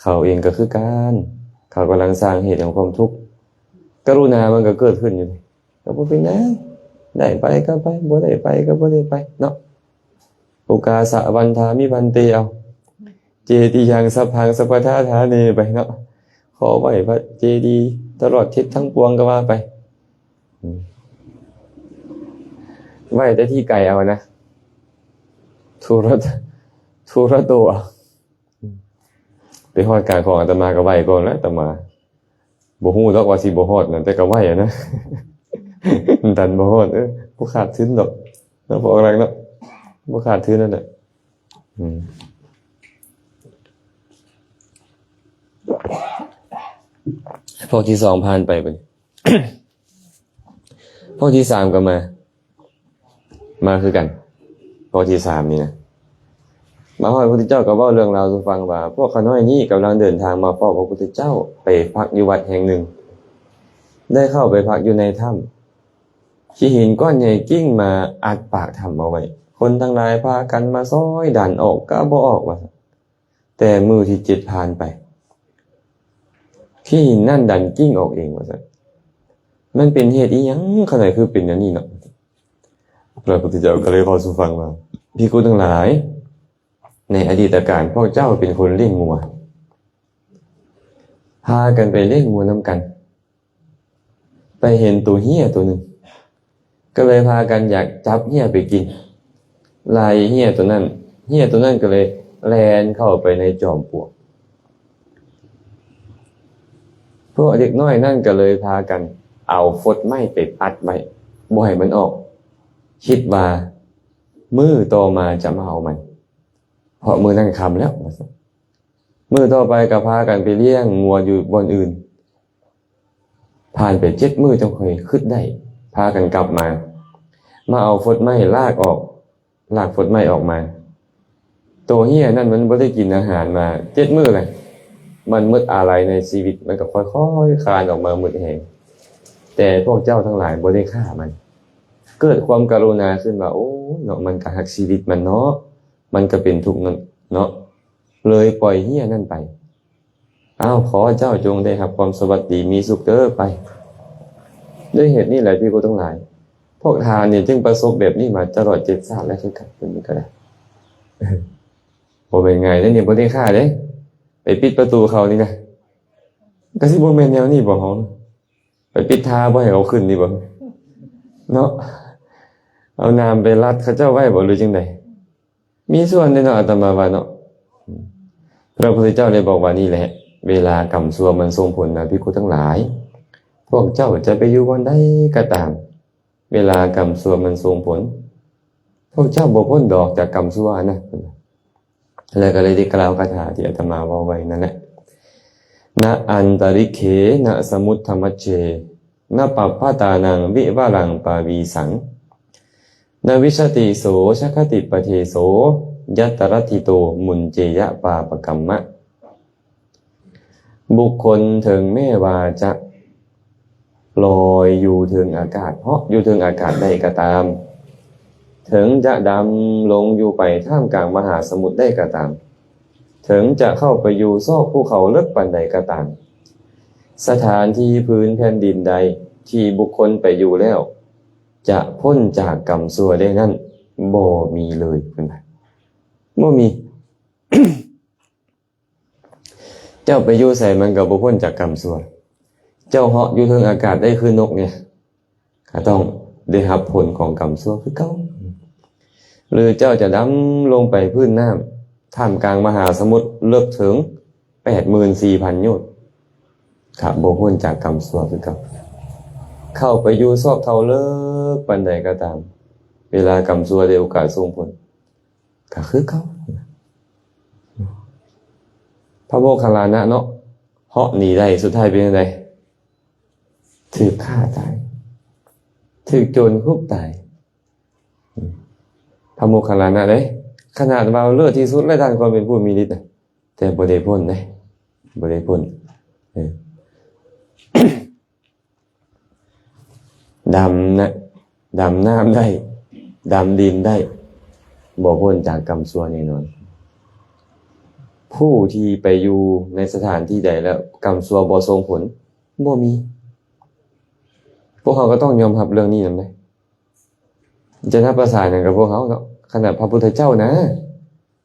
ເຂົາເອງກໍຄືກັນ ເຂົາກຳລັງສ້າງເຫດແຫ່ງຄວາມທຸກ ກະລຸນາມັນກໍເກີດຂຶ້ນຢູ່ ກໍບໍ່ເປັນຫຍັງ ໄດ້ໄປກໍໄປ ບໍ່ໄດ້ໄປກໍບໍ່ໄດ້ໄປເນາະ. ໂອກາສະວັນທາມິພັນເຕ ເອົາ ເຈຕິຍັງສັບພັງສັບພະທາທາເນ ໄປເນາະ ຂໍໄຫວ້ພະເຈດີຕະຫຼອດທິດທັງປວງກໍວ່າໄປ ອືມ ໄຫວ້ແຕ່ທີ່ໄກເອົານະ ທຸລະ ທຸລະໂຕເອົາ. ໄປຮອດການຂອງອາດຕະມາກໍໄຫວ້ກ່ອນແຫຼະ ອາດຕະມາບໍ່ຮູ້ດອກວ່າຊິບໍ່ຮອດນະ ແຕ່ກໍໄຫວ້ນະ ມັນດັນບໍ່ຮອດ ເອີ ບໍ່ຂາດທຶນດອກເນາະ ພວກລັກເນາະ ບໍ່ຂາດທຶນນັ້ນແຫຼະ. ອືມ ພວກທີສອງຜ່ານໄປບັດນີ້ ພວກທີສາມກໍມາ ມາຄືກັນ ພວກທີສາມນີ້ນະ ມາຮອດ ພະພຸດທະເຈົ້າກໍເວົ້າເລື່ອງລາວສູ່ຟັງວ່າ ພວກຂ້ານ້ອຍນີ້ກຳລັງເດີນທາງມາເຝົ້າພະພຸດທະເຈົ້າ ໄປພັກຢູ່ວັດແຫ່ງໜຶ່ງ ໄດ້ເຂົ້າໄປພັກຢູ່ໃນຖ້ຳ ຂີ້ຫີນກ້ອນໃຫຍ່ກິ້ງມາອັດປາກຖ້ຳເອົາໄວ້ ຄົນທັງຫຼາຍພາກັນມາຊ່ອຍດັນອອກກໍບໍ່ອອກວ່າຊັ້ນ. ແຕ່ມື້ທີເຈັດຜ່ານໄປ ຂີ້ຫີນນັ້ນດັນກິ້ງອອກເອງວ່າຊັ້ນ. ມັນເປັນເຫດອີ່ຫຍັງຂະໜາດຄືເປັນແນວນີ້ເນາະ? ພະພຸດທະເຈົ້າກໍເລີຍເວົ້າສູ່ຟັງວ່າ ພິກຂຸທັງຫຼາຍ, ໃນອະດີດຕະການພວກເຈົ້າເປັນຄົນລ້ຽງງົວ ພາກັນໄປລ້ຽງງົວນຳກັນ ໄປເຫັນໂຕເຮ້ຍໂຕໜຶ່ງ ກໍເລີຍພາກັນຢາກຈັບເຮ້ຍໄປກິນ ໄລ່ເຮ້ຍໂຕນັ້ນ ເຮ້ຍໂຕນັ້ນກໍເລີຍແລ່ນເຂົ້າໄປໃນຈອມປວກ. ພວກເດັກນ້ອຍນັ້ນກໍເລີຍພາກັນເອົາຟົດໄມ້ໄປອັດໄວ້ ບໍ່ໃຫ້ມັນອອກ ຄິດວ່າມື້ຕໍ່ມາຈະມາເອົາມັນ ເພາະມື້ນັ້ນຄ່ຳແລ້ວ. ມື້ຕໍ່ໄປກໍພາກັນໄປລ້ຽງງົວຢູ່ບ່ອນອື່ນ ຜ່ານໄປເຈັດມື້ຈັ່ງຄ່ອຍຄິດໄດ້ ພາກັນກັບມາ ມາເອົາຟົດໄມ້ລາກອອກ ລາກຟົດໄມ້ອອກມາ. ໂຕເຮ້ຍນັ້ນມັນບໍ່ໄດ້ກິນອາຫານມາເຈັດມື້ແລ້ວ ມັນໝົດອາໄລໃນຊີວິດ ມັນກໍຄ່ອຍໆຄານອອກມາໝົດແຮງ. ແຕ່ພວກເຈົ້າທັງຫຼາຍບໍ່ໄດ້ຂ້າມັນ ເກີດຄວາມກະລຸນາຂຶ້ນວ່າ ໂອ້ຍເນາະ ມັນກໍຮັກຊີວິດມັນເນາະ ມັນກໍເປັນທຸກນັ້ນເນາະ ເລີຍປ່ອຍເຮ້ຍນັ້ນໄປ. ອ້າວ ຂໍເຈົ້າຈົ່ງໄດ້ຮັບຄວາມສະຫວັດດີມີສຸກເດີ ໄປ. ດ້ວຍເຫດນີ້ແຫຼະ ພິກຂຸທັງຫຼາຍ ພວກທ່ານນີ້ຈຶ່ງປະສົບແບບນີ້ມາຕະຫຼອດເຈັດຊາດແລ້ວຄືກັນ ເພິ່ນນີ້ກໍໄດ້. ບໍ່ແມ່ນງ່າຍເດ້ນີ້ ບໍ່ໄດ້ຂ້າເດ້ ໄປປິດປະຕູເຂົານີ້ນະ ກໍຊິບໍ່ແມ່ນແນວນີ້ບໍ່ ເຮົາໄປປິດທ່າບໍ່ໃຫ້ເຂົາຂຶ້ນນີ້ບໍ່ເນາະ ເອົາໜາມໄປລັດເຂົາເຈົ້າໄວ້ບໍ່ ຫຼືຈັ່ງໃດ? ມີສ່ວນເດ້ເນາະ ອາດຕະມາວ່າເນາະ. ພະພຸດທະເຈົ້າໄດ້ບອກວ່າ ນີ້ແຫຼະ ເວລາກຳຊົ່ວມັນສົ່ງຜົນນະ ພິກຂຸທັງຫຼາຍ ພວກເຈົ້າຈະໄປຢູ່ບ່ອນໃດກໍຕາມ ເວລາກຳຊົ່ວມັນສົ່ງຜົນ ພວກເຈົ້າບໍ່ພົ້ນດອກຈາກກຳຊົ່ວນະ. ແລ້ວກໍເລີຍໄດ້ກ່າວຄາຖາທີ່ອາດຕະມາເວົ້າໄວ້ນັ້ນແຫຼະ ນະອັນຕະລິກເຂນະສະມຸດທະມັດເຈ ນະປັບພະຕານັງວິວະລັງປາວີສັງ ນະວິຊະຕິໂສຊະຄະຕິປະເທໂສ ຍັດຕະລັດທິໂຕ ມຸນເຈຍະປາປະກັມມະ. ບຸກຄົນເຖິງແມ້ວ່າຈະລອຍຢູ່ເທິງອາກາດ ເພາະຢູ່ເທິງອາກາດໄດ້ກໍຕາມ, ເຖິງຈະດຳລົງຢູ່ໄປທ່າມກາງມະຫາສະໝຸດໄດ້ກໍຕາມ, ເຖິງຈະເຂົ້າໄປຢູ່ຊອກພູເຂົາເລິກປານໃດກໍຕາມ, ສະຖານທີ່ພື້ນແຜ່ນດິນໃດທີ່ບຸກຄົນໄປຢູ່ແລ້ວ ຈະພົ້ນຈາກກຳຊົ່ວໄດ້ນັ້ນ ບໍ່ມີເລີຍ ເພິ່ນວ່າ ບໍ່ມີ. ເຈົ້າໄປຢູ່ໃສມັນກໍບໍ່ພົ້ນຈາກກຳຊົ່ວ. ເຈົ້າເຫາະຢູ່ເທິງອາກາດໄດ້ຄືນົກນີ້ ກໍຕ້ອງໄດ້ຮັບຜົນຂອງກຳຊົ່ວຄືເກົ່າ. ຫຼືເຈົ້າຈະດຳລົງໄປພື້ນນ້ຳ ທ່າມກາງມະຫາສະໝຸດເລິກເຖິງແປດໝື່ນສີ່ພັນໂຍດ ກໍບໍ່ພົ້ນຈາກກຳຊົ່ວຄືເກົ່າ. ເຂົ້າໄປຢູ່ຊອກເຂົາເລິກປານໃດກໍຕາມ, ເວລາກຳຊົ່ວໄດ້ໂອກາດສົ່ງຜົນ ກໍຄືເກົ່າ. ພະໂມກຄັນລານະເນາະ ເຫາະໜີໄດ້ ສຸດທ້າຍເປັນຈັ່ງໃດ? ຖືກຂ້າຕາຍ ຖືກໂຈນຮຸບຕາຍ. ພະໂມກຄັນລານະເດ້ ຂະໜາດວ່າເລີດທີ່ສຸດແລ້ວ ດ້ານຄວາມເປັນຜູ້ມີລິດນະ ແຕ່ບໍ່ໄດ້ພົ້ນເດ້ ບໍ່ໄດ້ພົ້ນ. ເອີ ດຳນະ ດຳນ້ຳໄດ້ ດຳດິນໄດ້ ບໍ່ພົ້ນຈາກກຳຊົ່ວແນ່ນອນ. ຜູ້ທີ່ໄປຢູ່ໃນສະຖານທີ່ໃດແລ້ວກຳຊົ່ວບໍ່ສົ່ງຜົນ ບໍ່ມີ. ພວກເຮົາກໍຕ້ອງຍອມຮັບເລື່ອງນີ້ນຳເດ້. ຈະນັບພາສາຫຍັງກັບພວກເຮົາເນາະ? ຂະໜາດພະພຸດທະເຈົ້ານະ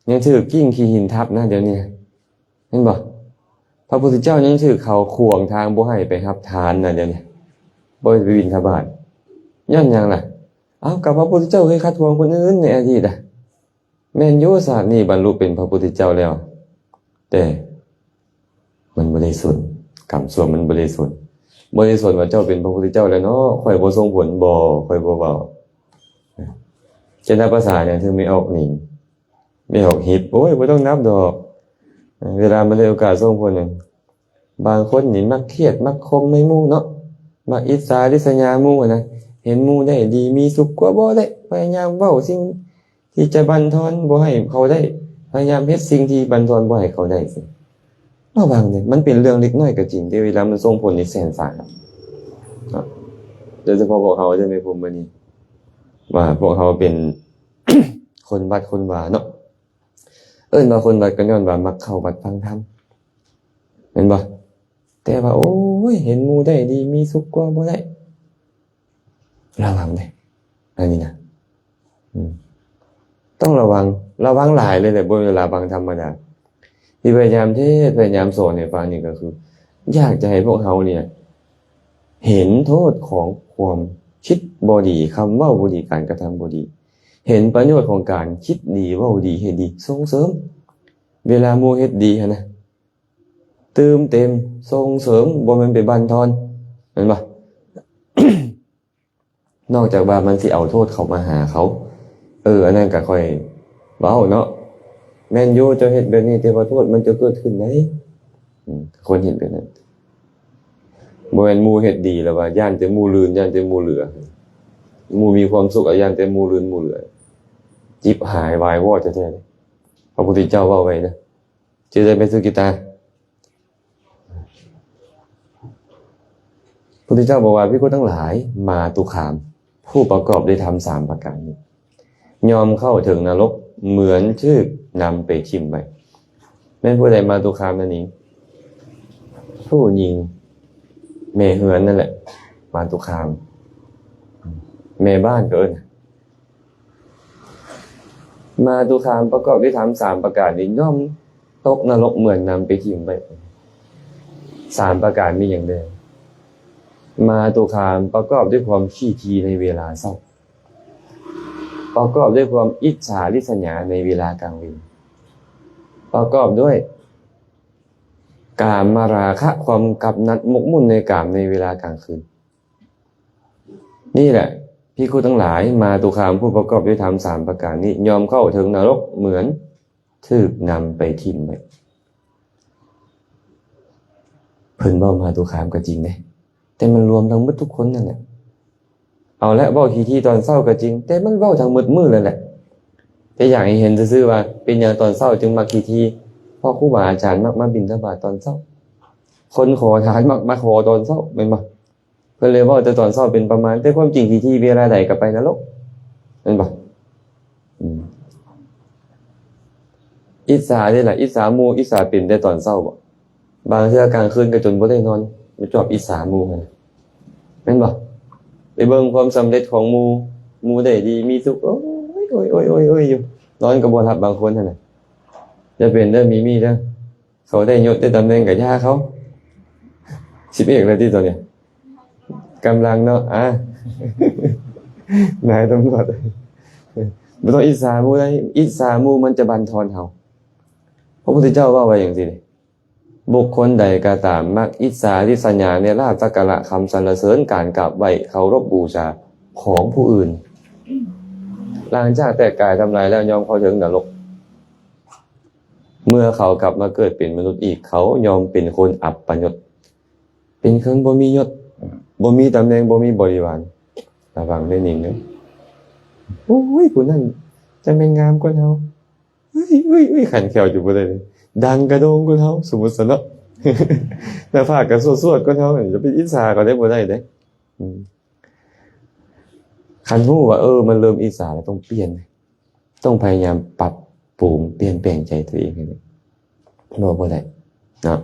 ຍັງຖືກກິ້ງຂີ້ຫີນທັບນະ ດຽວນີ້ ເຫັນບໍ່? ພະພຸດທະເຈົ້າຍັງຖືກເຂົາຂວາງທາງບໍ່ໃຫ້ໄປຮັບທານນະ ດຽວນີ້ ບໍ່ໃຫ້ໄປບິນທະບາດ. ຍ້ອນຫຍັງລະ? ເອົ້າ ກໍພະພຸດທະເຈົ້າເຄີຍຂັດຂວາງຄົນອື່ນໃນອະດີດນະ. ແມ່ນຢູ່ ຊາດນີ້ບັນລຸເປັນພະພຸດທະເຈົ້າແລ້ວ ແຕ່ມັນບໍ່ໄດ້ສົນ ກຳຊົ່ວມັນບໍ່ໄດ້ສົນ ບໍ່ໄດ້ສົນວ່າເຈົ້າເປັນພະພຸດທະເຈົ້າແລ້ວເນາະ ຂ້ອຍບໍ່ສົ່ງຜົນ ບໍ່ ຂ້ອຍບໍ່ເວົ້າ. ຈະນັບພາສາຫຍັງເຖິງແມ່ອອກໜິງ ແມ່ອອກຫິບ ໂອ້ຍ ບໍ່ຕ້ອງນັບດອກ. ເວລາມັນໄດ້ໂອກາດສົ່ງຜົນ ບາງຄົນນີ້ມັກຄຽດ ມັກຂົ່ມໃນໝູ່ເນາະ ມັກອິດສາລິສຍາໝູ່ຫັ້ນນະ ເຫັນໝູ່ໄດ້ດີມີສຸກກວ່າບໍ່ໄດ້ ພະຍາຍາມເວົ້າສິ່ງທີ່ຈະບັນທອນບໍ່ໃຫ້ເຂົາໄດ້ ພະຍາຍາມເຮັດສິ່ງທີ່ບັນທອນບໍ່ໃຫ້ເຂົາໄດ້. ລະວັງເດ້ ມັນເປັນເລື່ອງເລັກນ້ອຍກໍຈິງ ແຕ່ເວລາມັນສົ່ງຜົນນີ້ແສນສາຫັດເນາະ. ໂດຍສະເພາະພວກເຮົາເດີ ແມ່ນບໍ່ ມື້ນີ້ ວ່າພວກເຮົາເປັນຄົນວັດຄົນວາເນາະ. ເອີ້ນວ່າຄົນວັດກໍຍ້ອນວ່າມັກເຂົ້າວັດຟັງທຳ ແມ່ນບໍ່? ແຕ່ວ່າ ໂອ້ຍ ເຫັນໝູ່ໄດ້ດີມີສຸກກວ່າບໍ່ໄດ້ ລະວັງເດ້ ອັນນີ້ນະ. ອືມ ຕ້ອງລະວັງ, ລະວັງຫຼາຍເລີຍແຫຼະ, ບໍ່ແມ່ນລະວັງທຳມະດາ. ທີ່ພະຍາຍາມເທດ, ພະຍາຍາມສອນໃຫ້ຟັງນີ້ກໍຄື ຢາກຈະໃຫ້ພວກເຮົານີ້ເຫັນໂທດຂອງຄວາມຄິດບໍ່ດີ, ຄຳເວົ້າບໍ່ດີ, ການກະທຳບໍ່ດີ, ເຫັນປະໂຫຍດຂອງການຄິດດີ, ເວົ້າດີ, ເຮັດດີ, ສົ່ງເສີມ. ເວລາໝູ່ເຮັດດີຫັ້ນນະ, ຕື່ມເຕັມ, ສົ່ງເສີມ, ບໍ່ແມ່ນໄປບັ້ນທອນ, ແມ່ນບໍ່? ນອກຈາກວ່າມັນຊິເອົາໂທດເຂົ້າມາຫາເຂົາ, ເອີ ອັນນັ້ນກໍຄ່ອຍເວົ້າເນາະ, ແມ່ນຢູ່ ເຈົ້າເຮັດແບບນີ້, ແຕ່ວ່າໂທດມັນຈະເກີດຂຶ້ນໃດ໋. ອືມ ຄວນເຮັດແບບນັ້ນ. ບໍ່ແມ່ນໝູ່ເຮັດດີແລ້ວວ່າຢ້ານແຕ່ໝູ່ລື່ນ, ຢ້ານແຕ່ໝູ່ເຫຼືອ. ໝູ່ມີຄວາມສຸກ ກໍຢ້ານແຕ່ໝູ່ລື່ນໝູ່ເຫຼືອ. ຈິບຫາຍວາຍວອດແທ້ໆ. ພະພຸດທະເຈົ້າເວົ້າໄວ້ເດີ. ຈື່ໄດ້ໄໝ ສຸກິຕາ? ພຸດທະເຈົ້າບອກວ່າ, ພິກຂຸທັງຫຼາຍ, ມາຕຸຄາມ ຜູ້ປະກອບດ້ວຍທຳສາມປະການນີ້ ຍ່ອມເຂົ້າເຖິງນະລົກ ເໝືອນຖືກນຳໄປຖິ້ມໄວ້. ແມ່ນຜູ້ໃດມາຕຸຄາມນັ້ນເອງ? ຜູ້ຍິງແມ່ເຮືອນນັ້ນແຫຼະ ມາຕຸຄາມ, ແມ່ບ້ານກໍເອີ້ນ. ມາຕຸຄາມປະກອບດ້ວຍທຳສາມປະການນີ້ ຍ່ອມຕົກນະລົກເໝືອນນຳໄປຖິ້ມໄວ້. ສາມປະການມີຫຍັງແດ່? ມາຕຸຄາມປະກອບດ້ວຍຄວາມຂີ້ຖີ່ໃນເວລາເຊົ້າ, ປະກອບດ້ວຍຄວາມອິດສາລິດສະຫຍາໃນເວລາກາງເວັນ, ປະກອບດ້ວຍກາມະລາຄະ ຄວາມກຳໜັດໝົກໝຸ່ນໃນກາມໃນເວລາກາງຄືນ. ນີ້ແຫຼະ ພິກຂຸທັງຫຼາຍ, ມາຕຸຄາມຜູ້ປະກອບດ້ວຍທຳສາມປະການນີ້ ຍ່ອມເຂົ້າເຖິງນະລົກເໝືອນຖືກນຳໄປຖິ້ມໄວ້. ເພິ່ນເວົ້າມາຕຸຄາມກໍຈິງເດ້, ແຕ່ມັນລວມທັງໝົດທຸກຄົນນັ້ນແຫຼະ. ເອົາລະ ເວົ້າຂີ້ຖີ່ຕອນເຊົ້າກໍຈິງ, ແຕ່ມັນເວົ້າທັງໝົດມື້ນັ້ນແຫຼະ. ແຕ່ຢາກໃຫ້ເຫັນຊື່ໆວ່າ ເປັນຫຍັງຕອນເຊົ້າຈຶ່ງມັກຂີ້ຖີ່? ເພາະຄູບາອາຈານມັກມາບິນທະບາດຕອນເຊົ້າ, ຄົນຂໍທານມັກມາຂໍຕອນເຊົ້າ, ແມ່ນບໍ່? ເພິ່ນເລີຍເວົ້າແຕ່ຕອນເຊົ້າເປັນປະມານ, ແຕ່ຄວາມຈິງຂີ້ຖີ່ເວລາໃດກໍໄປນະລົກ, ແມ່ນບໍ່? ອືມ ອິດສາເດ້ລະ, ອິດສາໝູ່, ອິດສາເປັນແຕ່ຕອນເຊົ້າບໍ? ບາງເທື່ອກາງຄືນກໍຈົນບໍ່ໄດ້ນອນ, ມາຈອບອິດສາໝູ່ຫັ້ນນະ, ແມ່ນບໍ່? ໄປເບິ່ງຄວາມສຳເລັດຂອງໝູ່, ໝູ່ໄດ້ດີມີສຸກ, ໂອ້ຍ ໂອ້ຍ ຢູ່, ນອນກໍບໍ່ຫຼັບບາງຄົນຫັ້ນນະ. ຢ່າເປັນເດີ ມີມີເດີ. ເຂົາໄດ້ຍົດໄດ້ຕຳແໜ່ງກໍຢ່າເຂົາ, ສິບເອກແລ້ວຕິຕອນນີ້, ກຳລັງເນາະ, ອາ ນາຍຕຳຫຼວດ. ບໍ່ຕ້ອງອິດສາໝູ່ໃດ, ອິດສາໝູ່ມັນຈະບັ້ນທອນເຮົາ. ພະພຸດທະເຈົ້າເວົ້າໄວ້ຈັ່ງຊີ້ເດ້, ບຸກຄົນໃດກໍຕາມ ມັກອິດສາລິດສະຫຍາໃນລາບສັກກາລະຄຳສັນລະເສີນ ການກາບໄຫວ້ເຄົາລົບບູຊາຂອງຜູ້ອື່ນ, ຫຼັງຈາກແຕກກາຍທຳລາຍແລ້ວ ຍ່ອມເຂົ້າເຖິງນະລົກ. ເມື່ອເຂົາກັບມາເກີດເປັນມະນຸດອີກ, ເຂົາຍ່ອມເປັນຄົນອັບປະຍົດ, ເປັນຄົນບໍ່ມີຍົດ, ບໍ່ມີຕຳແໜ່ງ, ບໍ່ມີບໍລິວານ. ລະວັງໄດ້ຍິງເດີ. ໂອ້ຍ ຜູ້ນັ້ນຈັ່ງແມ່ນງາມກວ່າເຮົາ. ເອີຍ ເອີຍ ເອີຍ ຂັນແຂ້ວຢູ່ບໍ່ໄດ້ເລີຍ. ດັງກະໂດ່ງກວ່າເຮົາ, ສົມມຸດຊະເນາະ. ໜ້າຜາກກະສວດໆກວ່າເຮົາ, ຢ່າໄປອິດສາເຂົາໄດ້, ບໍ່ໄດ້ເດ້. ອືມ ຄັນຮູ້ວ່າ ເອີ ມັນເລີ່ມອິດສາແລ້ວ, ຕ້ອງປ່ຽນ. ຕ້ອງພະຍາຍາມປັບປຸງປ່ຽນແປງໃຈຕົວເອງໃຫ້ໄດ້. ບໍ່ ບໍ່ໄດ້ເນາະ.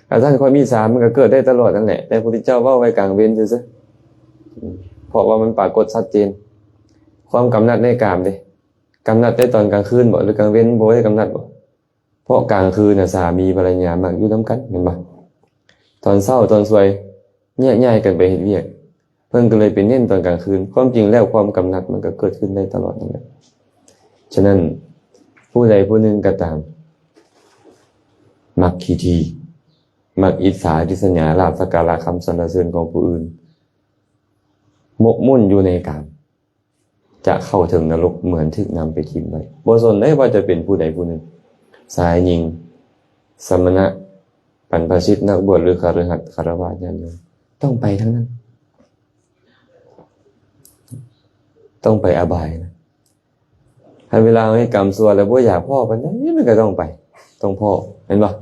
ຄັນຊັ້ນຄວາມອິດສາມັນກໍເກີດໄດ້ຕະຫຼອດນັ້ນແຫຼະ, ແຕ່ພະພຸດທະເຈົ້າເວົ້າໄວ້ກາງເວັນຊື່ໆ ເພາະວ່າມັນປາກົດຊັດເຈນ. ຄວາມກຳໜັດໃນກາມເດ້, ກຳໜັດແຕ່ຕອນກາງຄືນບໍ ຫຼືກາງເວັນ? ບໍ່ໄດ້ກຳໜັດບໍ? ເພາະກາງຄືນນະ ສາມີພັນລະຍາມັກຢູ່ນຳກັນ ແມ່ນບໍ່? ຕອນເຊົ້າຕອນສວຍແຍກຍ້າຍກັນໄປເຮັດວຽກ, ເພິ່ນກໍເລີຍໄປເນັ້ນຕອນກາງຄືນ. ຄວາມຈິງແລ້ວຄວາມກຳໜັດມັນກໍເກີດຂຶ້ນໄດ້ຕະຫຼອດນັ້ນແຫຼະ. ສະນັ້ນ ຜູ້ໃດຜູ້ໜຶ່ງກໍຕາມ ມັກຂີ້ຖີ່, ມັກອິດສາລິດສະຫຍາລາບສັກກາລະຄຳສັນລະເສີນຂອງຜູ້ອື່ນ, ໝົກໝຸ່ນຢູ່ໃນກາມ, ຈະເຂົ້າເຖິງນະລົກເໝືອນຖືກນຳໄປຖິ້ມໄວ້. ບໍ່ສົນໄດ້ວ່າຈະເປັນຜູ້ໃດຜູ້ໜຶ່ງ, ຊາຍຍິງ, ສະມະນະ, ບັນພະຊິດ, ນັກບວດ ຫຼື ຄະລືຫັດ, ຄາລະວາດ, ຍາດໂຍມ, ຕ້ອງໄປທັງນັ້ນ. ຕ້ອງໄປອະບາຍນະ. ຄັນເວລາເຮົາເຮັດກຳຊົ່ວແລ້ວບໍ່ຢາກພໍ້ປານໃດ, ມັນກໍຕ້ອງໄປ, ຕ້ອງພໍ້, ແມ່ນບໍ່?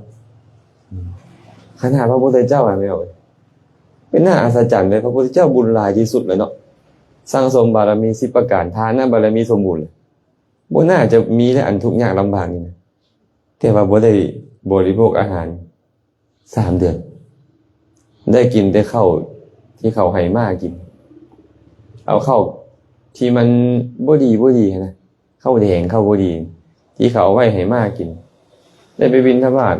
ຂະໜາດພະພຸດທະເຈົ້າຫັ້ນແມ່ນ ເປັນໜ້າອັດສະຈັນເດ້, ພະພຸດທະເຈົ້າບຸນຫຼາຍທີ່ສຸດແລ້ວເນາະ, ສັ່ງສົມບາລະມີສິບປະການ, ທານະບາລະມີສົມບູນ, ບໍ່ໜ້າຈະມີແລ້ວ ອັນທຸກຍາກລຳບາກນີ້ນະ, ແຕ່ວ່າບໍ່ໄດ້ບໍລິໂພກອາຫານສາມເດືອນ, ໄດ້ກິນແຕ່ເຂົ້າທີ່ເຂົາໃຫ້ມ້າກິນ, ເອົາເຂົ້າທີ່ມັນບໍ່ດີ ບໍ່ດີຫັ້ນນະ, ເຂົ້າແດງ ເຂົ້າບໍ່ດີ ທີ່ເຂົາເອົາໄວ້ໃຫ້ມ້າກິນ ໄດ້ໄປບິນທະບາດ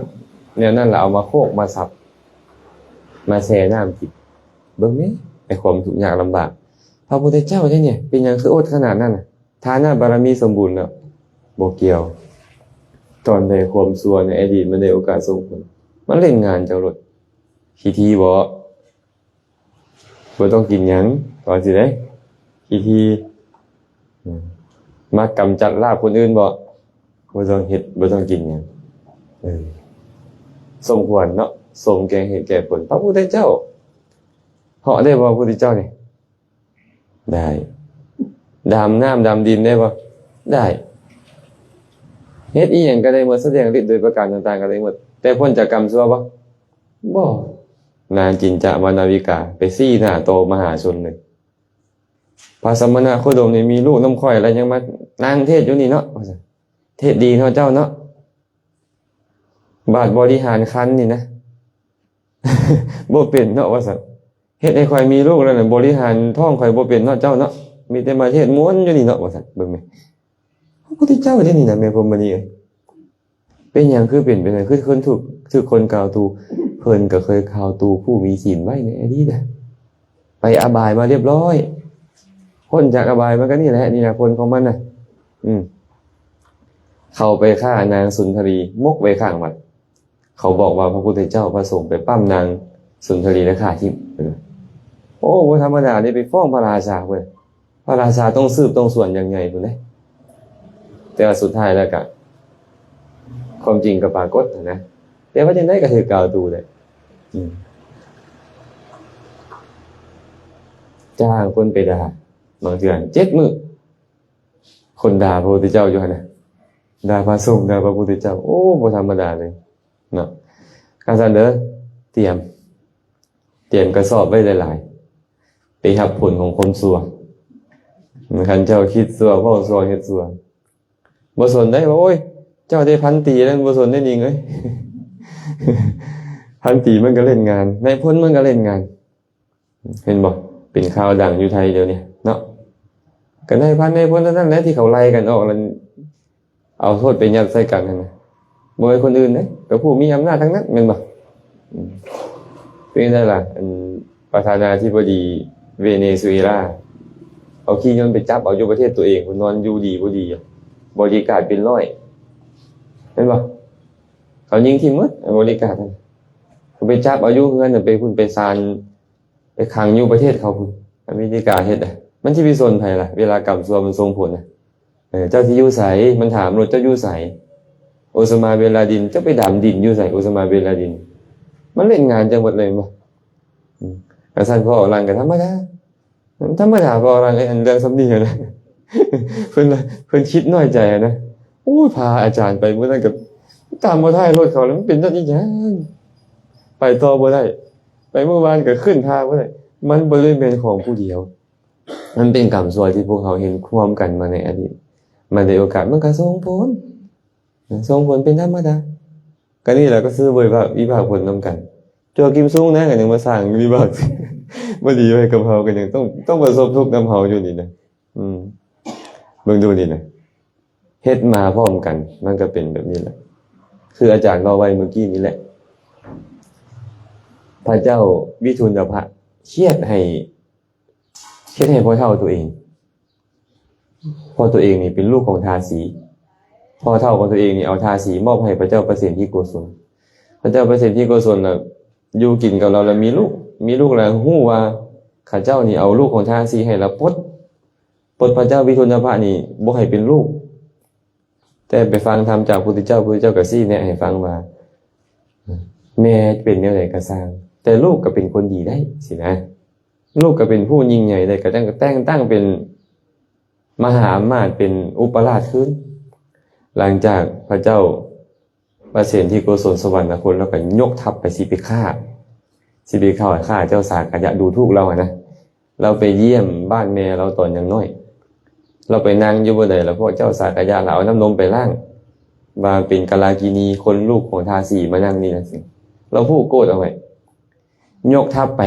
ແນວນັ້ນ ລະເອົາມາໂຄກມາສັບ ມາແຊ່ນ້ຳກິນ. ເບິ່ງແມ້ ໃນຄວາມທຸກຍາກລຳບາກ ພະພຸດທະເຈົ້າເດນີ້ ເປັນຫຍັງຄືອົດຂະໜາດນັ້ນນະ? ທານະບາລະມີສົມບູນແລ້ວ? ບໍ່ກ່ຽວ. ຕອນໃດຄວາມຊົ່ວໃນອະດີດມັນໄດ້ໂອກາດສົ່ງຜົນ ມັນເລ່ນງານເຈົ້າໂລດ. ຂີ້ຖີ່ບໍ? ບໍ່ຕ້ອງກິນຫຍັງ ຕອນຊິໄດ້ຂີ້ຖີ່. ອືມ ມັກກຳຈັດລາບຄົນອື່ນບໍ? ບໍ່ຕ້ອງເຮັດ ບໍ່ຕ້ອງກິນຫຍັງ. ເອີ ສົມຄວນເນາະ ສົມແກ່ເຫດແກ່ຜົນ. ພະພຸດທະເຈົ້າເຫາະໄດ້ບໍ່? ພະພຸດທະເຈົ້ານີ້ ໄດ້. ດຳນ້ຳດຳດິນໄດ້ບໍ່? ໄດ້. ເຮັດອີ່ຫຍັງກໍໄດ້ໝົດ ສະແດງລິດໂດຍປະການຕ່າງໆກໍໄດ້ໝົດ ແຕ່ພົ້ນຈາກກຳຊົ່ວບໍ່? ບໍ່. ນາງຈິນຈະມານາວິກາໄປຊີ້ໜ້າຕໍ່ມະຫາຊົນເລີຍ ພະສະມະນະໂຄດົມນີ້ມີລູກນຳຂ້ອຍ ແລ້ວຍັງມານັ່ງເທດຢູ່ນີ້ເນາະ ວ່າຊັ້ນ. ເທດດີເນາະເຈົ້າເນາະ ບາດບໍລິຫານຄັນນີ້ນະ ບໍ່ເປັນເນາະ ວ່າຊັ້ນ. ເຮັດໃຫ້ຂ້ອຍມີລູກແລ້ວນະ ບໍລິຫານທ້ອງຂ້ອຍບໍ່ເປັນເນາະເຈົ້າເນາະ ມີແຕ່ມາເທດມ່ວນຢູ່ນີ້ເນາະ ວ່າຊັ້ນ. ເບິ່ງແມ້ ພະພຸດທະເຈົ້າເດນີ້ນະ ແມ່ພົມມະນີເອີຍ. ເປັນຫຍັງຄືເປັນ ເປັນຫຍັງຄືຄົນຖືກ ຖືກຄົນກ່າວຕູ? ເພິ່ນກໍເຄີຍກ່າວຕູຜູ້ມີສິນໄວ້ໃນອະດີດ ໄປອະບາຍມາລຽບລ້ອຍ. ພົ້ນຈາກອະບາຍມາກໍນີ້ແຫຼະ ນີ້ລະຜົນຂອງມັນນະ. ອືມ ເຂົາໄປຂ້ານາງສຸນທະລີ ໝົກໄວ້ຂ້າງວັດ. ເຂົາບອກວ່າພະພຸດທະເຈົ້າ ພະສົງໄປປ້ຳນາງສຸນທະລີ ແລະ ຂ້າຖິ້ມ. ໂອ້ ບໍ່ທຳມະດາເດ້ ໄປຟ້ອງພະລາຊາເພິ່ນ. ພະລາຊາຕ້ອງສືບຕ້ອງສວນຢ່າງໃຫຍ່ພຸ້ນເດ້. ແຕ່ວ່າສຸດທ້າຍແລ້ວກະ ຄວາມຈິງກໍປາກົດຫັ້ນນະ. ແຕ່ວ່າຈັ່ງໃດກໍຖືກກ່າວຕູແຫຼະ. ອືມ ຈ້າງຄົນໄປດ່າ ບາງເທື່ອເຈັດມື້ ຄົນດ່າພະພຸດທະເຈົ້າຢູ່ຫັ້ນນະ ດ່າພະສົງ ດ່າພະພຸດທະເຈົ້າ. ໂອ້ ບໍ່ທຳມະດາເລີຍເນາະ. ຄັນຊັ້ນເດີ ຕຽມ ຕຽມກະສອບໄວ້ຫຼາຍໆ ໄປຮັບຜົນຂອງຄວາມຊົ່ວ. ຄັນເຈົ້າຄິດຊົ່ວ ເວົ້າຊົ່ວ ເຮັດຊົ່ວ ບໍ່ສົນໄດ໋ວ່າ ໂອ້ຍ ເຈົ້າໄດ້ພັນຕີແລ້ວ ບໍ່ສົນໄດ໋ ນິງເອີຍ. ພັນຕີມັນກໍເຫຼັ້ນງານ ນາຍພົນມັນກໍເຫຼັ້ນງານ. ເຫັນບໍ່? ເປັນຂ່າວດັງຢູ່ໄທດຽວນີ້ເນາະ. ກໍນາຍພັນນາຍພົນເທົ່ານັ້ນແຫຼະ ທີ່ເຂົາໄລ່ກັນອອກ ແລ້ວເອົາໂທດໄປຍັດໃສ່ກັນຫັ້ນນະ. ບໍ່ແມ່ນຄົນອື່ນເດ້ ກໍຜູ້ມີອຳນາດທັງນັ້ນ ແມ່ນບໍ່? ອືມ ເປັນຈັ່ງໃດລະ? ອັນ ປະທານາທິບໍດີເວເນຊູເອລາ ເຂົາຂີ່ຍົນໄປຈັບເອົາຢູ່ປະເທດຕົວເອງພຸ້ນ ນອນຢູ່ດີບໍ່ດີ ບໍດີກາດເປັນຮ້ອຍ ແມ່ນບໍ່? ເຂົາຍິງຖິ້ມໝົດ ບໍດີກາດ ເຂົາໄປຈັບເອົາຢູ່ເຮືອນ ໄປພຸ້ນໄປສານ ໄປຂັງຢູ່ປະເທດເຂົາພຸ້ນ. ອາເມລິກາເຮັດນະ ມັນຊິໄປສົນໃຜລະ ເວລາກຳຊົ່ວມັນສົ່ງຜົນນະ. ເອີ ເຈົ້າຊິຢູ່ໃສ? ມັນຖາມໂລດ ເຈົ້າຢູ່ໃສ? ໂອຊາມາ ເບນ ລາດິນ ເຈົ້າໄປດຳດິນຢູ່ໃສ? ໂອຊາມາ ເບນ ລາດິນ ມັນເຫຼັ້ນງານເຈົ້າໝົດເລີຍ ແມ່ນບໍ່? ອືມ ຄັນຊັ້ນ ພໍອອກຫຼັ່ງກໍທຳມະດາ ທຳມະດາ ພໍອອກຫຼັ່ງ ອັນເລື່ອງສ່ຳນີ້ນະ ເພິ່ນ ເພິ່ນຄິດນ້ອຍໃຈນະ. ໂອ້ຍ ພາອາຈານໄປມື້ນັ້ນກໍຕາມບໍ່ທ້າຍລົດເຂົາແລ້ວ ມັນເປັນຈັ່ງໃດ? ໄປຕໍ່ບໍ່ໄດ້ ໄປມື້ວານກໍຂຶ້ນທ່າບໍ່ໄດ້. ມັນບໍ່ໄດ້ແມ່ນຂອງຜູ້ດຽວ ມັນເປັນກຳຊົ່ວທີ່ພວກເຮົາເຮັດຮ່ວມກັນມາໃນອະດີດ ມັນໄດ້ໂອກາດ ມັນກໍສົ່ງຜົນ ສົ່ງຜົນເປັນທຳມະດາ. ກໍນີ້ແຫຼະ ກໍຄືໄປວິພາກວິພາກຜົນນຳກັນ. ຈົວກິມຊຸງນະ ກໍຍັງມາສ້າງວິບາກບໍ່ດີໄວ້ກັບເຮົາ ກໍຍັງຕ້ອງ ຕ້ອງປະສົບທຸກນຳເຮົາຢູ່ນີ້ນະ. ອືມ ເບິ່ງດູນີ້ນະ ເຮັດມາພ້ອມກັນ ມັນກໍເປັນແບບນີ້ແຫຼະ ຄືອາຈານເວົ້າໄວ້ມື້ກີ້ນີ້ແຫຼະ. ພະເຈົ້າວິທູນນະພະຄຽດໃຫ້ ຄຽດໃຫ້ພໍ່ເຖົ້າຕົວເອງ ເພາະຕົວເອງນີ້ເປັນລູກຂອງທາສີ ພໍ່ເຖົ້າຂອງຕົວເອງນີ້ເອົາທາສີມອບໃຫ້ພະເຈົ້າປະເສນທິໂກສົນ. ພະເຈົ້າປະເສນທິໂກສົນລະຢູ່ກິນກັບລາວ ລະມີລູກ ມີລູກລະຮູ້ວ່າເຂົາເຈົ້ານີ້ເອົາລູກຂອງທາສີໃຫ້ລະປົດ ປົດພະເຈົ້າວິທູນນະພະນີ້ບໍ່ໃຫ້ເປັນລູກ. ແຕ່ໄປຟັງທຳຈາກພຸດທະເຈົ້າ ພຸດທະເຈົ້າກໍຊີ້ແນະໃຫ້ຟັງວ່າ ແມ່ເປັນແນວໃດກໍຊ່າງ ແຕ່ລູກກໍເປັນຄົນດີໄດ້ຊີ້ນະ ລູກກໍເປັນຜູ້ຍິ່ງໃຫຍ່ໄດ້ ກໍຕັ້ງ ແຕ່ງຕັ້ງເປັນມະຫາອຳມາດ ເປັນອຸປະລາດຄືນ. ຫຼັງຈາກພະເຈົ້າປະເສນທິໂກສົນສະຫວັນນະຄົດ ລາວກໍຍົກທັບໄປ ຊິໄປຂ້າ ຊິໄປຂ້າ ຂ້າເຈົ້າສາກະຍະ ດູຖູກລາວຫັ້ນນະ. ລາວໄປຢ້ຽມບ້ານແມ່ລາວຕອນຍັງນ້ອຍ ລາວໄປນັ່ງຢູ່ບ່ອນໃດ ລະພວກເຈົ້າສາກະຍະລາວເອົານ້ຳນົມໄປລ້າງ ວ່າເປັນກາລາກິນີ ຄົນລູກຂອງທາສີມານັ່ງນີ້ນະ. ລາວຜູກໂກດເອົາໄວ້ ຍົກທັບໄປ.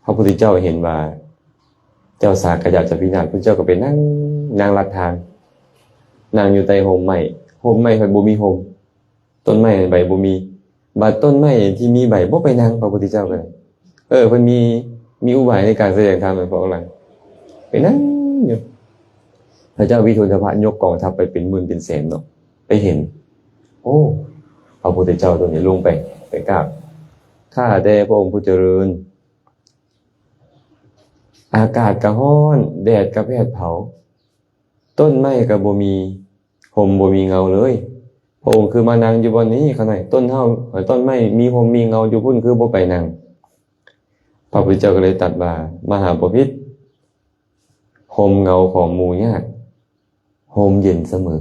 ພະພຸດທະເຈົ້າເຫັນວ່າເຈົ້າສາກະຍະຈະພິນາດ ພະເຈົ້າກໍໄປນັ່ງ ນັ່ງລັດທາງ ນັ່ງຢູ່ໃຕ້ຮົ່ມໄມ້, ຮົ່ມໄມ້ເພິ່ນບໍ່ມີຮົ່ມ, ຕົ້ນໄມ້ໃບບໍ່ມີ, ບັດຕົ້ນໄມ້ທີ່ມີໃບບໍ່ໄປນັ່ງ, ພະພຸດທະເຈົ້າກໍໄດ້ ເອີ ເພິ່ນມີ ມີອຸບາຍໃນການສະແດງທຳໃຫ້ພວກເຮົາ ໄປນັ່ງຢູ່. ພະເຈົ້າວິທູດທະພະຍົກກອງທັບໄປເປັນໝື່ນເປັນແສນເນາະ, ໄປເຫັນ ໂອ້ ພະພຸດທະເຈົ້າຕົວນີ້ລົງໄປ ໄປກາບ, ຂ້າແຕ່ພະອົງຜູ້ຈະເລີນ, ອາກາດກໍຮ້ອນ, ແດດກໍແຜດເຜົາ, ຕົ້ນໄມ້ກໍບໍ່ມີຮົ່ມ ບໍ່ມີເງົາເລີຍ. ພະອົງຄືມານັ່ງຢູ່ບ່ອນນີ້? ຂ້ານ້ອຍ ຕົ້ນເຮົາ ຕົ້ນໄມ້ມີຮົ່ມມີເງົາຢູ່ພຸ້ນ ຄືບໍ່ໄປນັ່ງ? ພະພຸດທະເຈົ້າກໍເລີຍຕັດວ່າ, ມະຫາບໍພິດ, ຮົ່ມເງົາຂອງໝູ່ຍາດ ຮົ່ມເຢັນສະເໝີ.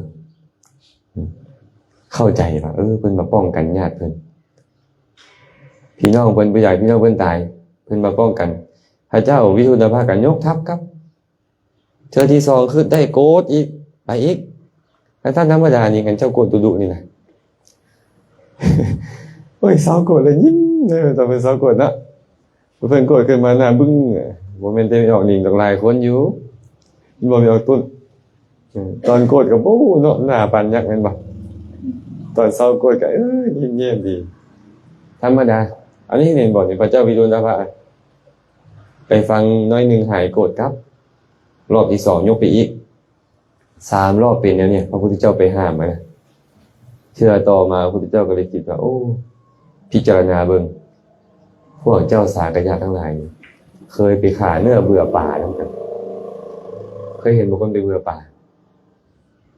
ເຂົ້າໃຈວ່າ ເອີ ເພິ່ນມາປ້ອງກັນຍາດເພິ່ນ, ພີ່ນ້ອງເພິ່ນບໍ່ຢາກໃຫ້ພີ່ນ້ອງເພິ່ນຕາຍ, ເພິ່ນມາປ້ອງກັນ. ພະເຈົ້າວິທູດທະພະກໍຍົກທັບກັບ ເທື່ອທີສອງຄືໄດ້ໂກດອີກ, ໄປອີກ. ຄັນທ່ານທຳມະດານີ້ ຄັນເຈົ້າໂກດດຸໆນີ້ນະ ໂອ້ຍ ຊາວໂກດລະຍິ້ມເດ້, ຕອນເພິ່ນຊາວໂກດເນາະ, ເພິ່ນໂກດຂຶ້ນມາໜ້າບຶ້ງ, ບໍ່ແມ່ນແຕ່ແມ່ອອກນິງດອກ, ຫຼາຍຄົນຢູ່, ແມ່ນບໍ່ແມ່ອອກຕຸ້ນ? ເອີ ຕອນໂກດກໍບໍ່ເນາະ, ໜ້າປານຍັກແມ່ນບໍ່? ຕອນຊາວໂກດກໍ ເອີ ຍິ້ມແຍ້ມດີ, ທຳມະດາ. ອັນນີ້ແມ່ນບໍ່ນີ້ ພະເຈົ້າວິລຸນຕະພະ? ໄປຟັງໜ້ອຍໜຶ່ງຫາຍໂກດກັບ, ລອບທີສອງຍົກໄປອີກ, ສາມລອບເປັນແນວນີ້ ພະພຸດທະເຈົ້າໄປຫ້າມຫັ້ນນະ. ເທື່ອຕໍ່ມາພະພຸດທະເຈົ້າກໍເລີຍຄິດວ່າ ໂອ້ ພິຈາລະນາເບິ່ງ, ພວກເຈົ້າສາກະຍະທັງຫຼາຍນີ້ ເຄີຍໄປຂ້າເນື້ອເບື່ອປານຳກັນ? ເຄີຍເຫັນບໍ່ຄົນໄປເບື່ອປາ?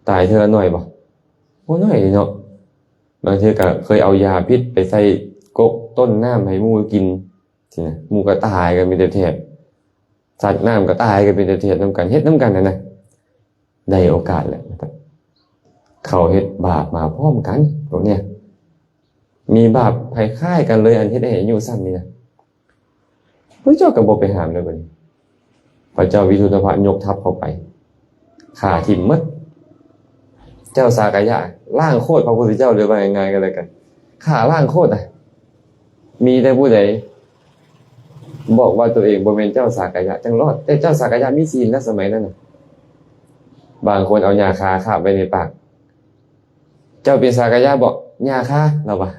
ຕາຍເທື່ອລະໜ້ອຍບໍ່? ບໍ່ໜ້ອຍເດເນາະ. ບາງເທື່ອກໍເຄີຍເອົາຢາພິດໄປໃສ່ກົກຕົ້ນນ້ຳໃຫ້ໝູ່ກິນ ຊີ້ນະ, ໝູ່ກໍຕາຍກັນເປັນແຖບໆ, ສັດນ້ຳກໍຕາຍກັນເປັນແຖບໆນຳກັນ, ເຮັດນຳກັນຫັ້ນນະ. ໄດ້ໂອກາດແລ້ວ ເຂົາເຮັດບາບມາພ້ອມກັນ ພວກເນີ້ຍ, ມີບາບຄ້າຍໆກັນເລີຍ, ອັນເຮັດໃຫ້ອາຍຸສັ້ນນີ້ນະ. ພະເຈົ້າກໍບໍ່ໄປຫ້າມເລີຍບັດນີ້. ພະເຈົ້າວິທູດທະພະຍົກທັບເຂົ້າໄປ ຂ້າຖິ້ມໝົດ. ເຈົ້າສາກະຍະລ້າງໂຄດພະພຸດທະເຈົ້າເລີຍ, ວ່າງ່າຍໆກໍແລ້ວກັນ, ຂ້າລ້າງໂຄດນະ. ມີແຕ່ຜູ້ໃດບອກວ່າຕົວເອງບໍ່ແມ່ນເຈົ້າສາກະຍະຈັ່ງລອດ, ແຕ່ເຈົ້າສາກະຍະມີສິນນະ ສະໄໝນັ້ນນະ. ບາງຄົນເອົາຫຍ້າຄາຄາບໄວ້ໃນປາກ, ເຈົ້າເປັນສາກະຍະບໍ? ຫຍ້າຄາ, ລາວວ່າ.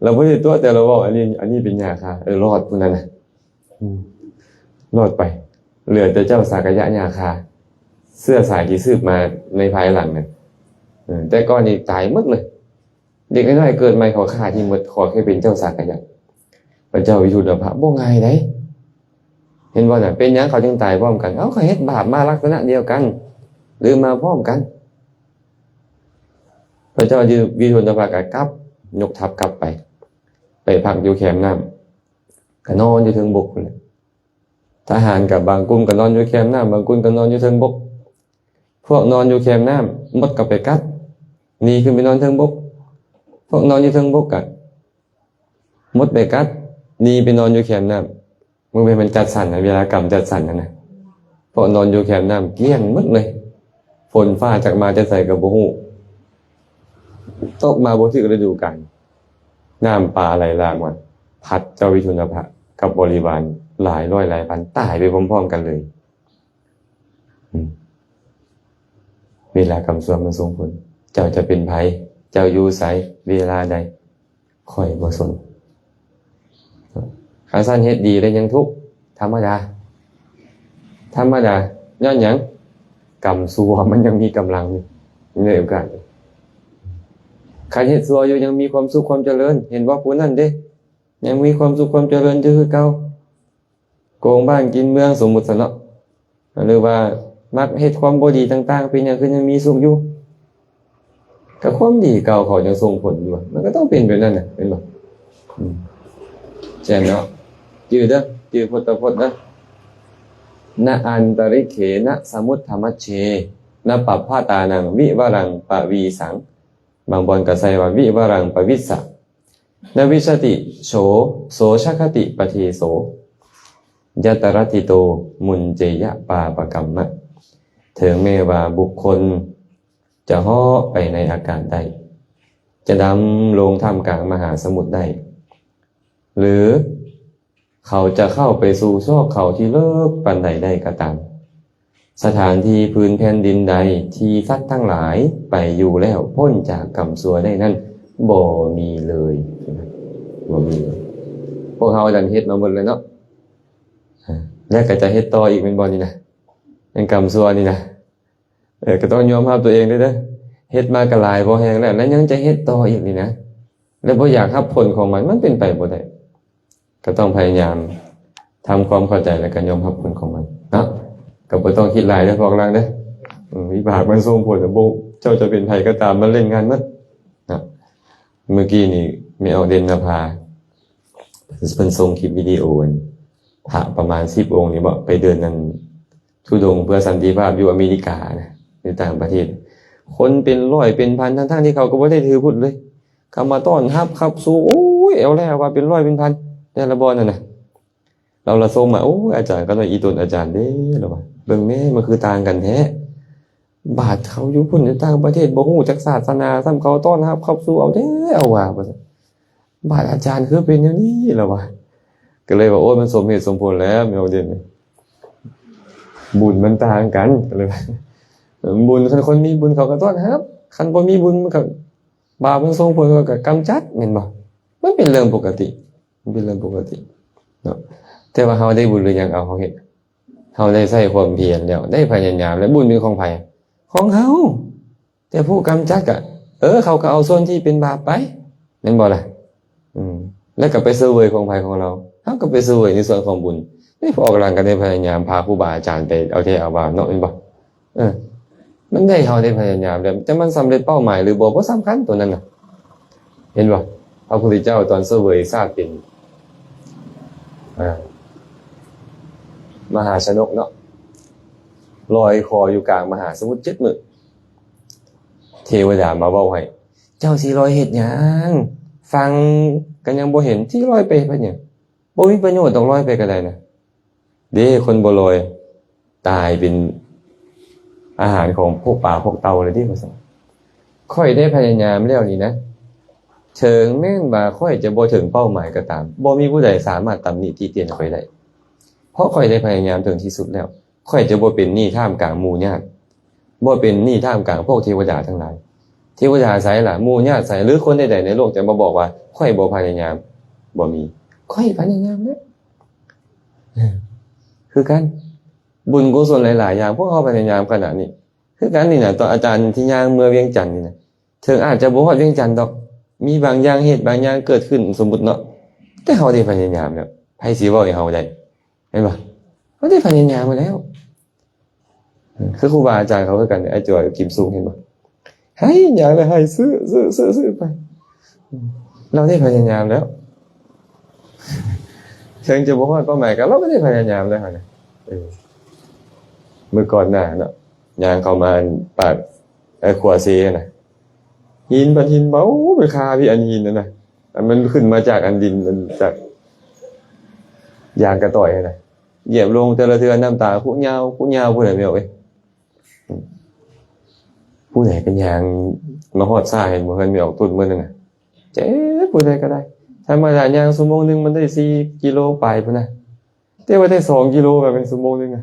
ລາວບໍ່ໄດ້ຕົວະ, ແຕ່ລາວເວົ້າ, ອັນນີ້ ອັນນີ້ເປັນຫຍ້າຄາ. ເອີ ລອດຜູ້ນັ້ນນະ. ອືມ ລອດໄປ. ເຫຼືອແຕ່ເຈົ້າສາກະຍະຫຍ້າຄາ, ເຊື້ອສາຍທີ່ສືບມາໃນພາຍຫຼັງນັ້ນ. ເອີ ແຕ່ກ່ອນນີ້ຕາຍໝົດເລີຍ. ເດັກນ້ອຍເກີດໃໝ່ ເຂົາຂ້າຖິ້ມໝົດ, ຂໍແຄ່ເປັນເຈົ້າສາກະຍະ. ພະເຈົ້າວິທູດທະພະ ບໍ່ງ່າຍໃດ. ເຫັນບໍ່ນະ? ເປັນຫຍັງເຂົາຈຶ່ງຕາຍພ້ອມກັນ? ເອົ້າ ເຂົາເຮັດບາບມາລັກສະນະດຽວກັນ ຫຼືມາພ້ອມກັນ. ພະເຈົ້າວິທູດທະພະກໍກັບ, ຍົກທັບກັບໄປ, ໄປພັກຢູ່ແຄມນ້ຳ, ກໍນອນຢູ່ເທິງບົກພຸ້ນແຫຼະ. ທະຫານກໍບາງກຸ່ມກໍນອນຢູ່ແຄມນ້ຳ, ບາງກຸ່ມກໍນອນຢູ່ເທິງບົກ. ພວກນອນຢູ່ແຄມນ້ຳ ມົດກໍໄປກັດ, ໜີຂຶ້ນໄປນອນເທິງບົກ. ພວກນອນຢູ່ເທິງບົກກໍ ມົດໄປກັດ, ໜີໄປນອນຢູ່ແຄມນ້ຳ. ມັນເປັນ ມັນຈັດສັນນະ, ເວລາກຳຈັດສັນຫັ້ນນະ, ພວກນອນຢູ່ແຄມນ້ຳກ້ຽງໝົດເລີຍ. ຝົນຟ້າຈັກມາແຕ່ໃສກໍບໍ່ຮູ້, ຕົກມາບໍ່ຖືກລະດູການ, ນ້ຳປາໄຫຼຫຼາກມາ ພັດເຈົ້າວິທູນນະພະກັບບໍລິວານຫຼາຍຮ້ອຍຫຼາຍພັນຕາຍໄປພ້ອມໆກັນເລີຍ. ອືມ ເວລາກຳຊວມມັນສົ່ງຜົນ. ເຈົ້າຈະເປັນໃຜ? ເຈົ້າຢູ່ໃສ? ເວລາໃດ? ຂ້ອຍບໍ່ສົນ. ຄັນຊັ້ນເຮັດດີແລ້ວຍັງທຸກ, ທຳມະດາ, ທຳມະດາ. ຍ້ອນຫຍັງ? ກຳຊົ່ວມັນຍັງມີກຳລັງຢູ່, ມີໂອກາດ. ຄັນເຮັດຊົ່ວຢູ່ຍັງມີຄວາມສຸກຄວາມຈະເລີນ, ເຫັນບໍ່? ຜູ້ນັ້ນເດ້ ຍັງມີຄວາມສຸກຄວາມຈະເລີນຢູ່ຄືເກົ່າ. ໂກງບ້ານກິນເມືອງ ສົມມຸດຊະເນາະ, ຫຼືວ່າມັກເຮັດຄວາມບໍ່ດີຕ່າງໆ, ເປັນຫຍັງຄືຍັງມີສຸກຢູ່? ກໍຄວາມດີເກົ່າເຂົາຍັງສົ່ງຜົນຢູ່, ມັນກໍຕ້ອງເປັນແບບນັ້ນນະ, ແມ່ນບໍ່? ອືມ ແມ່ນເນາະ. ຈື່ເດີ, ຈື່ພຸດທະພົດເດີ. ນະອັນຕະລິເຂນະສະມຸດທະມັດເຊ ນະປັບພະຕານັງວິວະລັງປະວີສັງ. ບາງບ່ອນກໍໃສ່ວ່າ ວິວະລັງປະວິດສະ. ນະວິສະຕິໂສ ໂສຊະຄະຕິປະເທໂສ ຍັດຕະລັດທິໂຕ ມຸນເຈຍະປາປະກັມມະ. ເຖິງແມ້ວ່າບຸກຄົນຈະເຫາະໄປໃນອາກາດໄດ້, ຈະດຳລົງທ່າມກາງມະຫາສະໝຸດໄດ້, ຫຼື ເຂົາຈະເຂົ້າໄປສູ່ຊອກເຂົາທີ່ເລິກປານໃດໄດ້ກໍຕາມ, ສະຖານທີ່ພື້ນແຜ່ນດິນໃດທີ່ສັດທັງຫຼາຍໄປຢູ່ແລ້ວ ພົ້ນຈາກກຳຊົ່ວໄດ້ນັ້ນ ບໍ່ມີເລີຍ ບໍ່ມີເລີຍ. ພວກເຮົານັ້ນເຮັດມາໝົດແລ້ວເນາະ ແລ້ວກໍຈະເຮັດຕໍ່ອີກແມ່ນບໍ່ນີ້ນະ? ຍັງກຳຊົ່ວນີ້ນະ ເອີ ກໍຕ້ອງຍອມຮັບຕົວເອງເດີ້ ເຮັດມາກໍຫຼາຍພໍແຮງແລ້ວ ແລ້ວຍັງຈະເຮັດຕໍ່ອີກນີ້ນະ ແລ້ວບໍ່ຢາກຮັບຜົນຂອງມັນ ມັນເປັນໄປບໍ່ໄດ້. ກໍຕ້ອງພະຍາຍາມທຳຄວາມເຂົ້າໃຈ ແລ້ວກໍຍອມຮັບຜົນຂອງມັນເນາະ. ກໍບໍ່ຕ້ອງຄິດຫຼາຍເດີ້ພວກຫຼັງເດີ້ ອືມ ວິບາກມັນສົ່ງຜົນ ບໍ່ ເຈົ້າຈະເປັນໃຜກໍຕາມ ມັນຫຼິ້ນງານໝົດເນາະ. ມື້ກີ້ນີ້ແມ່ອອກເດັ່ນນະພາ ເພິ່ນ ເພິ່ນສົ່ງຄລິບວິດີໂອ ພະປະມານສິບອົງນີ້ບໍ ໄປເດີນນັ້ນ ທຸດົງເພື່ອສັນຕິພາບຢູ່ອາເມລິການະ ຢູ່ຕ່າງປະເທດ ຄົນເປັນຮ້ອຍເປັນພັນ ທັງໆທີ່ເຂົາກໍບໍ່ໄດ້ຖືພຸດເລີຍ ເຂົາມາຕ້ອນຮັບຂັບສູ່ ໂອ້ຍ ເອົາແລ້ວວ່າເປັນຮ້ອຍເປັນພັນ ແຕ່ລະບ່ອນນັ້ນນະ. ລາວລະສົ່ງມາ ໂອ້ຍ ອາຈານ ກໍນ້ອຍອີ່ຕົນອາຈານເດ້ ລາວວ່າ ເບິ່ງແມ້ ມັນຄືຕ່າງກັນແທ້ ບາດເຂົາຢູ່ພຸ້ນ ຢູ່ຕ່າງປະເທດ ບໍ່ຮູ້ຈັກສາສະໜາຊ້ຳ ເຂົາຕ້ອນຮັບຂັບສູ່ເອົາແທ້ ເອົາວ່າ ວ່າຊັ້ນ. ບາດອາຈານຄືເປັນແນວນີ້ ລາວວ່າ ກໍເລີຍວ່າ ໂອ້ຍ ມັນສົມເຫດສົມຜົນແລ້ວ ແມ່ອອກເດັ່ນ ບຸນມັນຕ່າງກັນ ກໍເລີຍວ່າ ບຸນ ຄັນຄົນມີບຸນເຂົາກໍຕ້ອນຮັບ ຄັນບໍ່ມີບຸນມັນກໍ ບາບມັນສົ່ງຜົນ ເຂົາກໍກຳຈັດ ແມ່ນບໍ່? ມັນເປັນເລື່ອງປົກກະຕິ ມັນເປັນເລື່ອງປົກກະຕິເນາະ. ແຕ່ວ່າເຮົາໄດ້ບຸນຫຼືຍັງ ເອົາ ເຮົາເຮັດ ເຮົາໄດ້ໃຊ້ຄວາມພຽນແລ້ວ ໄດ້ພະຍາຍາມແລ້ວ ບຸນເປັນຂອງໃຜ? ຂອງເຮົາ. ແຕ່ຜູ້ກຳຈັດກະ ເອີ ເຂົາກໍເອົາສ່ວນທີ່ເປັນບາບໄປ ແມ່ນບໍ່ລະ? ອືມ ແລ້ວກໍໄປເສວີຍຂອງໃຜຂອງລາວ ເຮົາກໍໄປເສວີຍໃນສ່ວນຂອງບຸນ. ນີ້ພວກອອກຫຼັງກໍໄດ້ພະຍາຍາມພາຄູບາອາຈານໄປເອົາແທ້ເອົາວ່າເນາະ ແມ່ນບໍ່? ເອີ ມັນໄດ້ ເຮົາໄດ້ພະຍາຍາມແລ້ວ ແຕ່ມັນສຳເລັດເປົ້າໝາຍຫຼືບໍ່ ບໍ່ສຳຄັນໂຕນັ້ນນະ ເຫັນບໍ່? ພະພຸດທະເຈົ້າຕອນເສວີຍຊາດເປັນ ອາ ມະຫາຊະນົກເນາະ ລອຍຄໍຢູ່ກາງມະຫາສະໝຸດເຈັດມື້ ເທວະດາມາເວົ້າໃຫ້ ເຈົ້າຊິລອຍເຮັດຫຍັງ? ຝັ່ງກໍຍັງບໍ່ເຫັນ ຊິລອຍໄປເຮັດຫຍັງ? ບໍ່ມີປະໂຫຍດດອກ ລອຍໄປກໍໄດ້ນະ ເດ້ ຄົນບໍ່ລອຍ ຕາຍເປັນອາຫານຂອງພວກປາພວກເຕົ່າເລີຍເດ້ ວ່າຊັ້ນ. ຂ້ອຍໄດ້ພະຍາຍາມແລ້ວນີ້ນະ ເຖິງແມ່ນວ່າຂ້ອຍຈະບໍ່ເຖິງເປົ້າໝາຍກໍຕາມ ບໍ່ມີຜູ້ໃດສາມາດຕຳໜິຕິຕຽນຂ້ອຍໄດ້ ເພາະຂ້ອຍໄດ້ພະຍາຍາມເຖິງທີ່ສຸດແລ້ວ. ຂ້ອຍຈະບໍ່ເປັນໜີ້ທ່າມກາງໝູ່ຍາດ ບໍ່ເປັນໜີ້ທ່າມກາງພວກເທວະດາທັງຫຼາຍ. ເທວະດາໃສລະ? ໝູ່ຍາດໃສ? ຫຼືຄົນໃດໆໃນໂລກຈະມາບອກວ່າ ຂ້ອຍບໍ່ພະຍາຍາມ? ບໍ່ມີ. ຂ້ອຍພະຍາຍາມແລ້ວ ຄືກັນ. ບຸນກຸສົນຫຼາຍໆຢ່າງ ພວກເຮົາພະຍາຍາມຂະໜາດນີ້ ຄືກັນນີ້ນະ. ຕອນອາຈານທີ່ຍ່າງເມືອວຽງຈັນນີ້ນະ ເຖິງອາດຈະບໍ່ຮອດວຽງຈັນດອກ ມີບາງຢ່າງ ເຫດບາງຢ່າງເກີດຂຶ້ນ ສົມມຸດເນາະ ແຕ່ເຮົາໄດ້ພະຍາຍາມແລ້ວ ໃຜຊິເວົ້າໃຫ້ເຮົາໄດ້? ແມ່ນບໍ່? ເຮົາໄດ້ພະຍາຍາມມາແລ້ວ. ຄືຄູບາອາຈານເຂົາຄືກັນ ໄອ້ຈອຍ ກິມຊຸງ ເຫັນບໍ່? ໃຫ້ຫຍັງລະໃຫ້ຊື້ ຊື້ ຊື້ ຊື້ໄປ. ເຮົາໄດ້ພະຍາຍາມແລ້ວ ເຖິງຈະບໍ່ຮອດເປົ້າໝາຍ ກໍເຮົາກໍໄດ້ພະຍາຍາມແລ້ວຫັ້ນນະ. ເອີ ມື້ກ່ອນໜ້າເນາະ ຍ່າງເຂົ້າມາປາກ ເອີ ຂົວເຊຫັ້ນນະ ຫີນບັດຫີນເບົາ ໄປຄາພີ່ ອັນຫີນນັ້ນນະ ອັນມັນຂຶ້ນມາຈາກອັນດິນ ອັນຈາກຢາງກະຕ່ອຍຫັ້ນນະ ຢຽບລົງແຕ່ລະເທື່ອ ນ້ຳຕາຄຸຍາວ ຄຸຍາວພຸ້ນແຫຼະ ແມ່ອອກເອີຍ. ຜູ້ໃດກໍຍ່າງມາຮອດຊ້າ ເຫັນບໍ່ ເຮືອນແມ່ອອກຕຸດມື້ນັ້ນນະ ເຈັບ ຜູ້ໃດກໍໄດ້. ທຳມະດາຍ່າງຊົ່ວໂມງໜຶ່ງ ມັນໄດ້ສີ່ກິໂລປາຍພຸ້ນນະ ແຕ່ວ່າໄດ້ສອງກິໂລ ແບບເປັນຊົ່ວໂມງໜຶ່ງອະ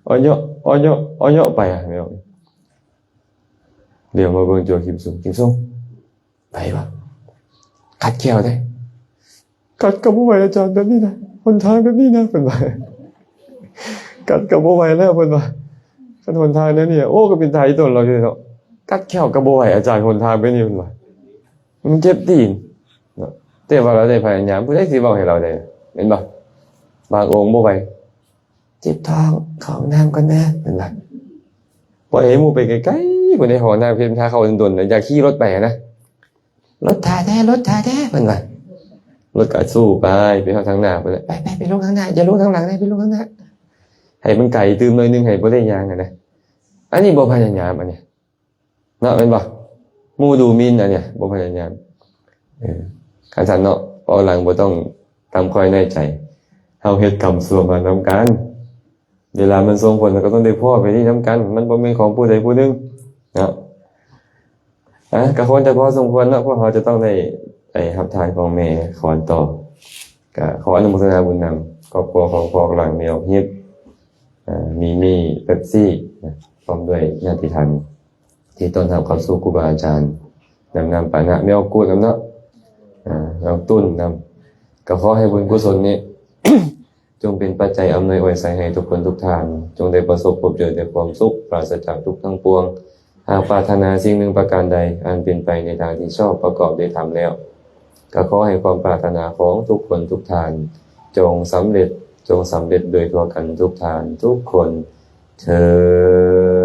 ອອຍເຍາະ ອອຍເຍາະ ອອຍເຍາະໄປອະ ແມ່ອອກ. ດຽວມາເບິ່ງຈົວ ກິມຊຸງ ກິມຊຸງ ໄປບໍ່? ກັດແຂ້ວເດ້. ກັດກໍບໍ່ໄຫວອາຈານ ແບບນີ້ນະ ຫົນທາງແບບນີ້ນະ ເພິ່ນວ່າ. ກັດກໍບໍ່ໄຫວແລ້ວ ເພິ່ນວ່າ ຄັນຫົນທາງແນວນີ້ ໂອ້ ກໍເປັນຕາອີ່ຕົນລາວຢູ່ເນາະ. ກັດແຂ້ວກໍບໍ່ໄຫວອາຈານ ຫົນທາງແບບນີ້ ເພິ່ນວ່າ ມັນເຈັບຕີນເນາະ. ແຕ່ວ່າລາວໄດ້ພະຍາຍາມ ຜູ້ໃດຊິເວົ້າໃຫ້ລາວໄດ້ ແມ່ນບໍ່? ບາງອົງບໍ່ໄຫວ ເຈັບທ້ອງ ເຂົ້າຫ້ອງນ້ຳກ່ອນເດີ ເພິ່ນວ່າ. ປ່ອຍໃຫ້ໝູ່ໄປໄກໆ ຜູ້ໃດຫ້ອງນ້ຳເພິ່ນ ຖ້າເຂົ້າດົນໆ ນະ ຢາກຂີ່ລົດໄປນະ ລົດຖ້າແດ່ ລົດຖ້າແດ່ ເພິ່ນວ່າ. ລົດກໍສູ້ໄປ ໄປຮອດທາງໜ້າພຸ້ນແຫຼະ ໄປໆ ໄປລົງທາງໜ້າ ຢ່າລົງທາງຫຼັງເດ້ ໄປລົງທາງໜ້າ ໃຫ້ມັນໄກຕື່ມໜ້ອຍໜຶ່ງ ໃຫ້ບໍ່ໄດ້ຍ່າງຫັ້ນນະ. ອັນນີ້ບໍ່ພະຍາຍາມ ອັນນີ້ເນາະ ແມ່ນບໍ່? ໝູ່ດູໝິ່ນ ອັນນີ້ບໍ່ພະຍາຍາມ. ເອີ ຄັນຊັ້ນເນາະ ເວົ້າຫຼັງບໍ່ຕ້ອງຕຳຂ້ອຍນ້ອຍໃຈ ເຮົາເຮັດກຳຊົ່ວມານຳກັນ. ເວລາມັນສົ່ງຜົນ ມັນກໍຕ້ອງໄດ້ພໍ້ໄປນີ້ນຳກັນ ມັນບໍ່ແມ່ນຂອງຜູ້ໃດຜູ້ໜຶ່ງເນາະ. ອາ ກໍຄົງຈະພໍສົມຄວນເນາະ ພວກເຮົາຈະຕ້ອງໄດ້ໄປຮັບທານຂອງແມ່ຂອນຕໍ່. ກໍຂໍອະນຸໂມທະນາບຸນນຳຄອບຄົວຂອງພໍ່ຫຼັງແມ່ອອກຮີບ ມີມີເປັບຊີນະ ພ້ອມດ້ວຍຍາດຕິທ່ານທີ່ຕ້ອນຮັບເຂົ້າສູ່ຄູບາອາຈານ ນຳນ້ຳປານະ ມີອອກກູດນຳເນາະ ອາ ນ້ຳຕຸ້ນນຳ ກໍຂໍໃຫ້ບຸນກຸສົນນີ້ ຈົ່ງເປັນປັດໄຈອຳນວຍອວຍໄຊໃຫ້ທຸກຄົນທຸກທ່ານ ຈົ່ງໄດ້ປະສົບພົບເຈີແຕ່ຄວາມສຸກ ປາສະຈາກທຸກທັງປວງ. ຫາກປາດຖະໜາສິ່ງໜຶ່ງປະການໃດ ອັນເປັນໄປໃນທາງທີ່ຊອບປະກອບດ້ວຍທຳແລ້ວ ກໍຂໍໃຫ້ຄວາມປາດຖະໜາຂອງທຸກຄົນທຸກທ່ານ ຈົ່ງສຳເລັດ ຈົ່ງສຳເລັດໂດຍທົ່ວກັນທຸກທ່ານທຸກຄົນເທີ້ນ.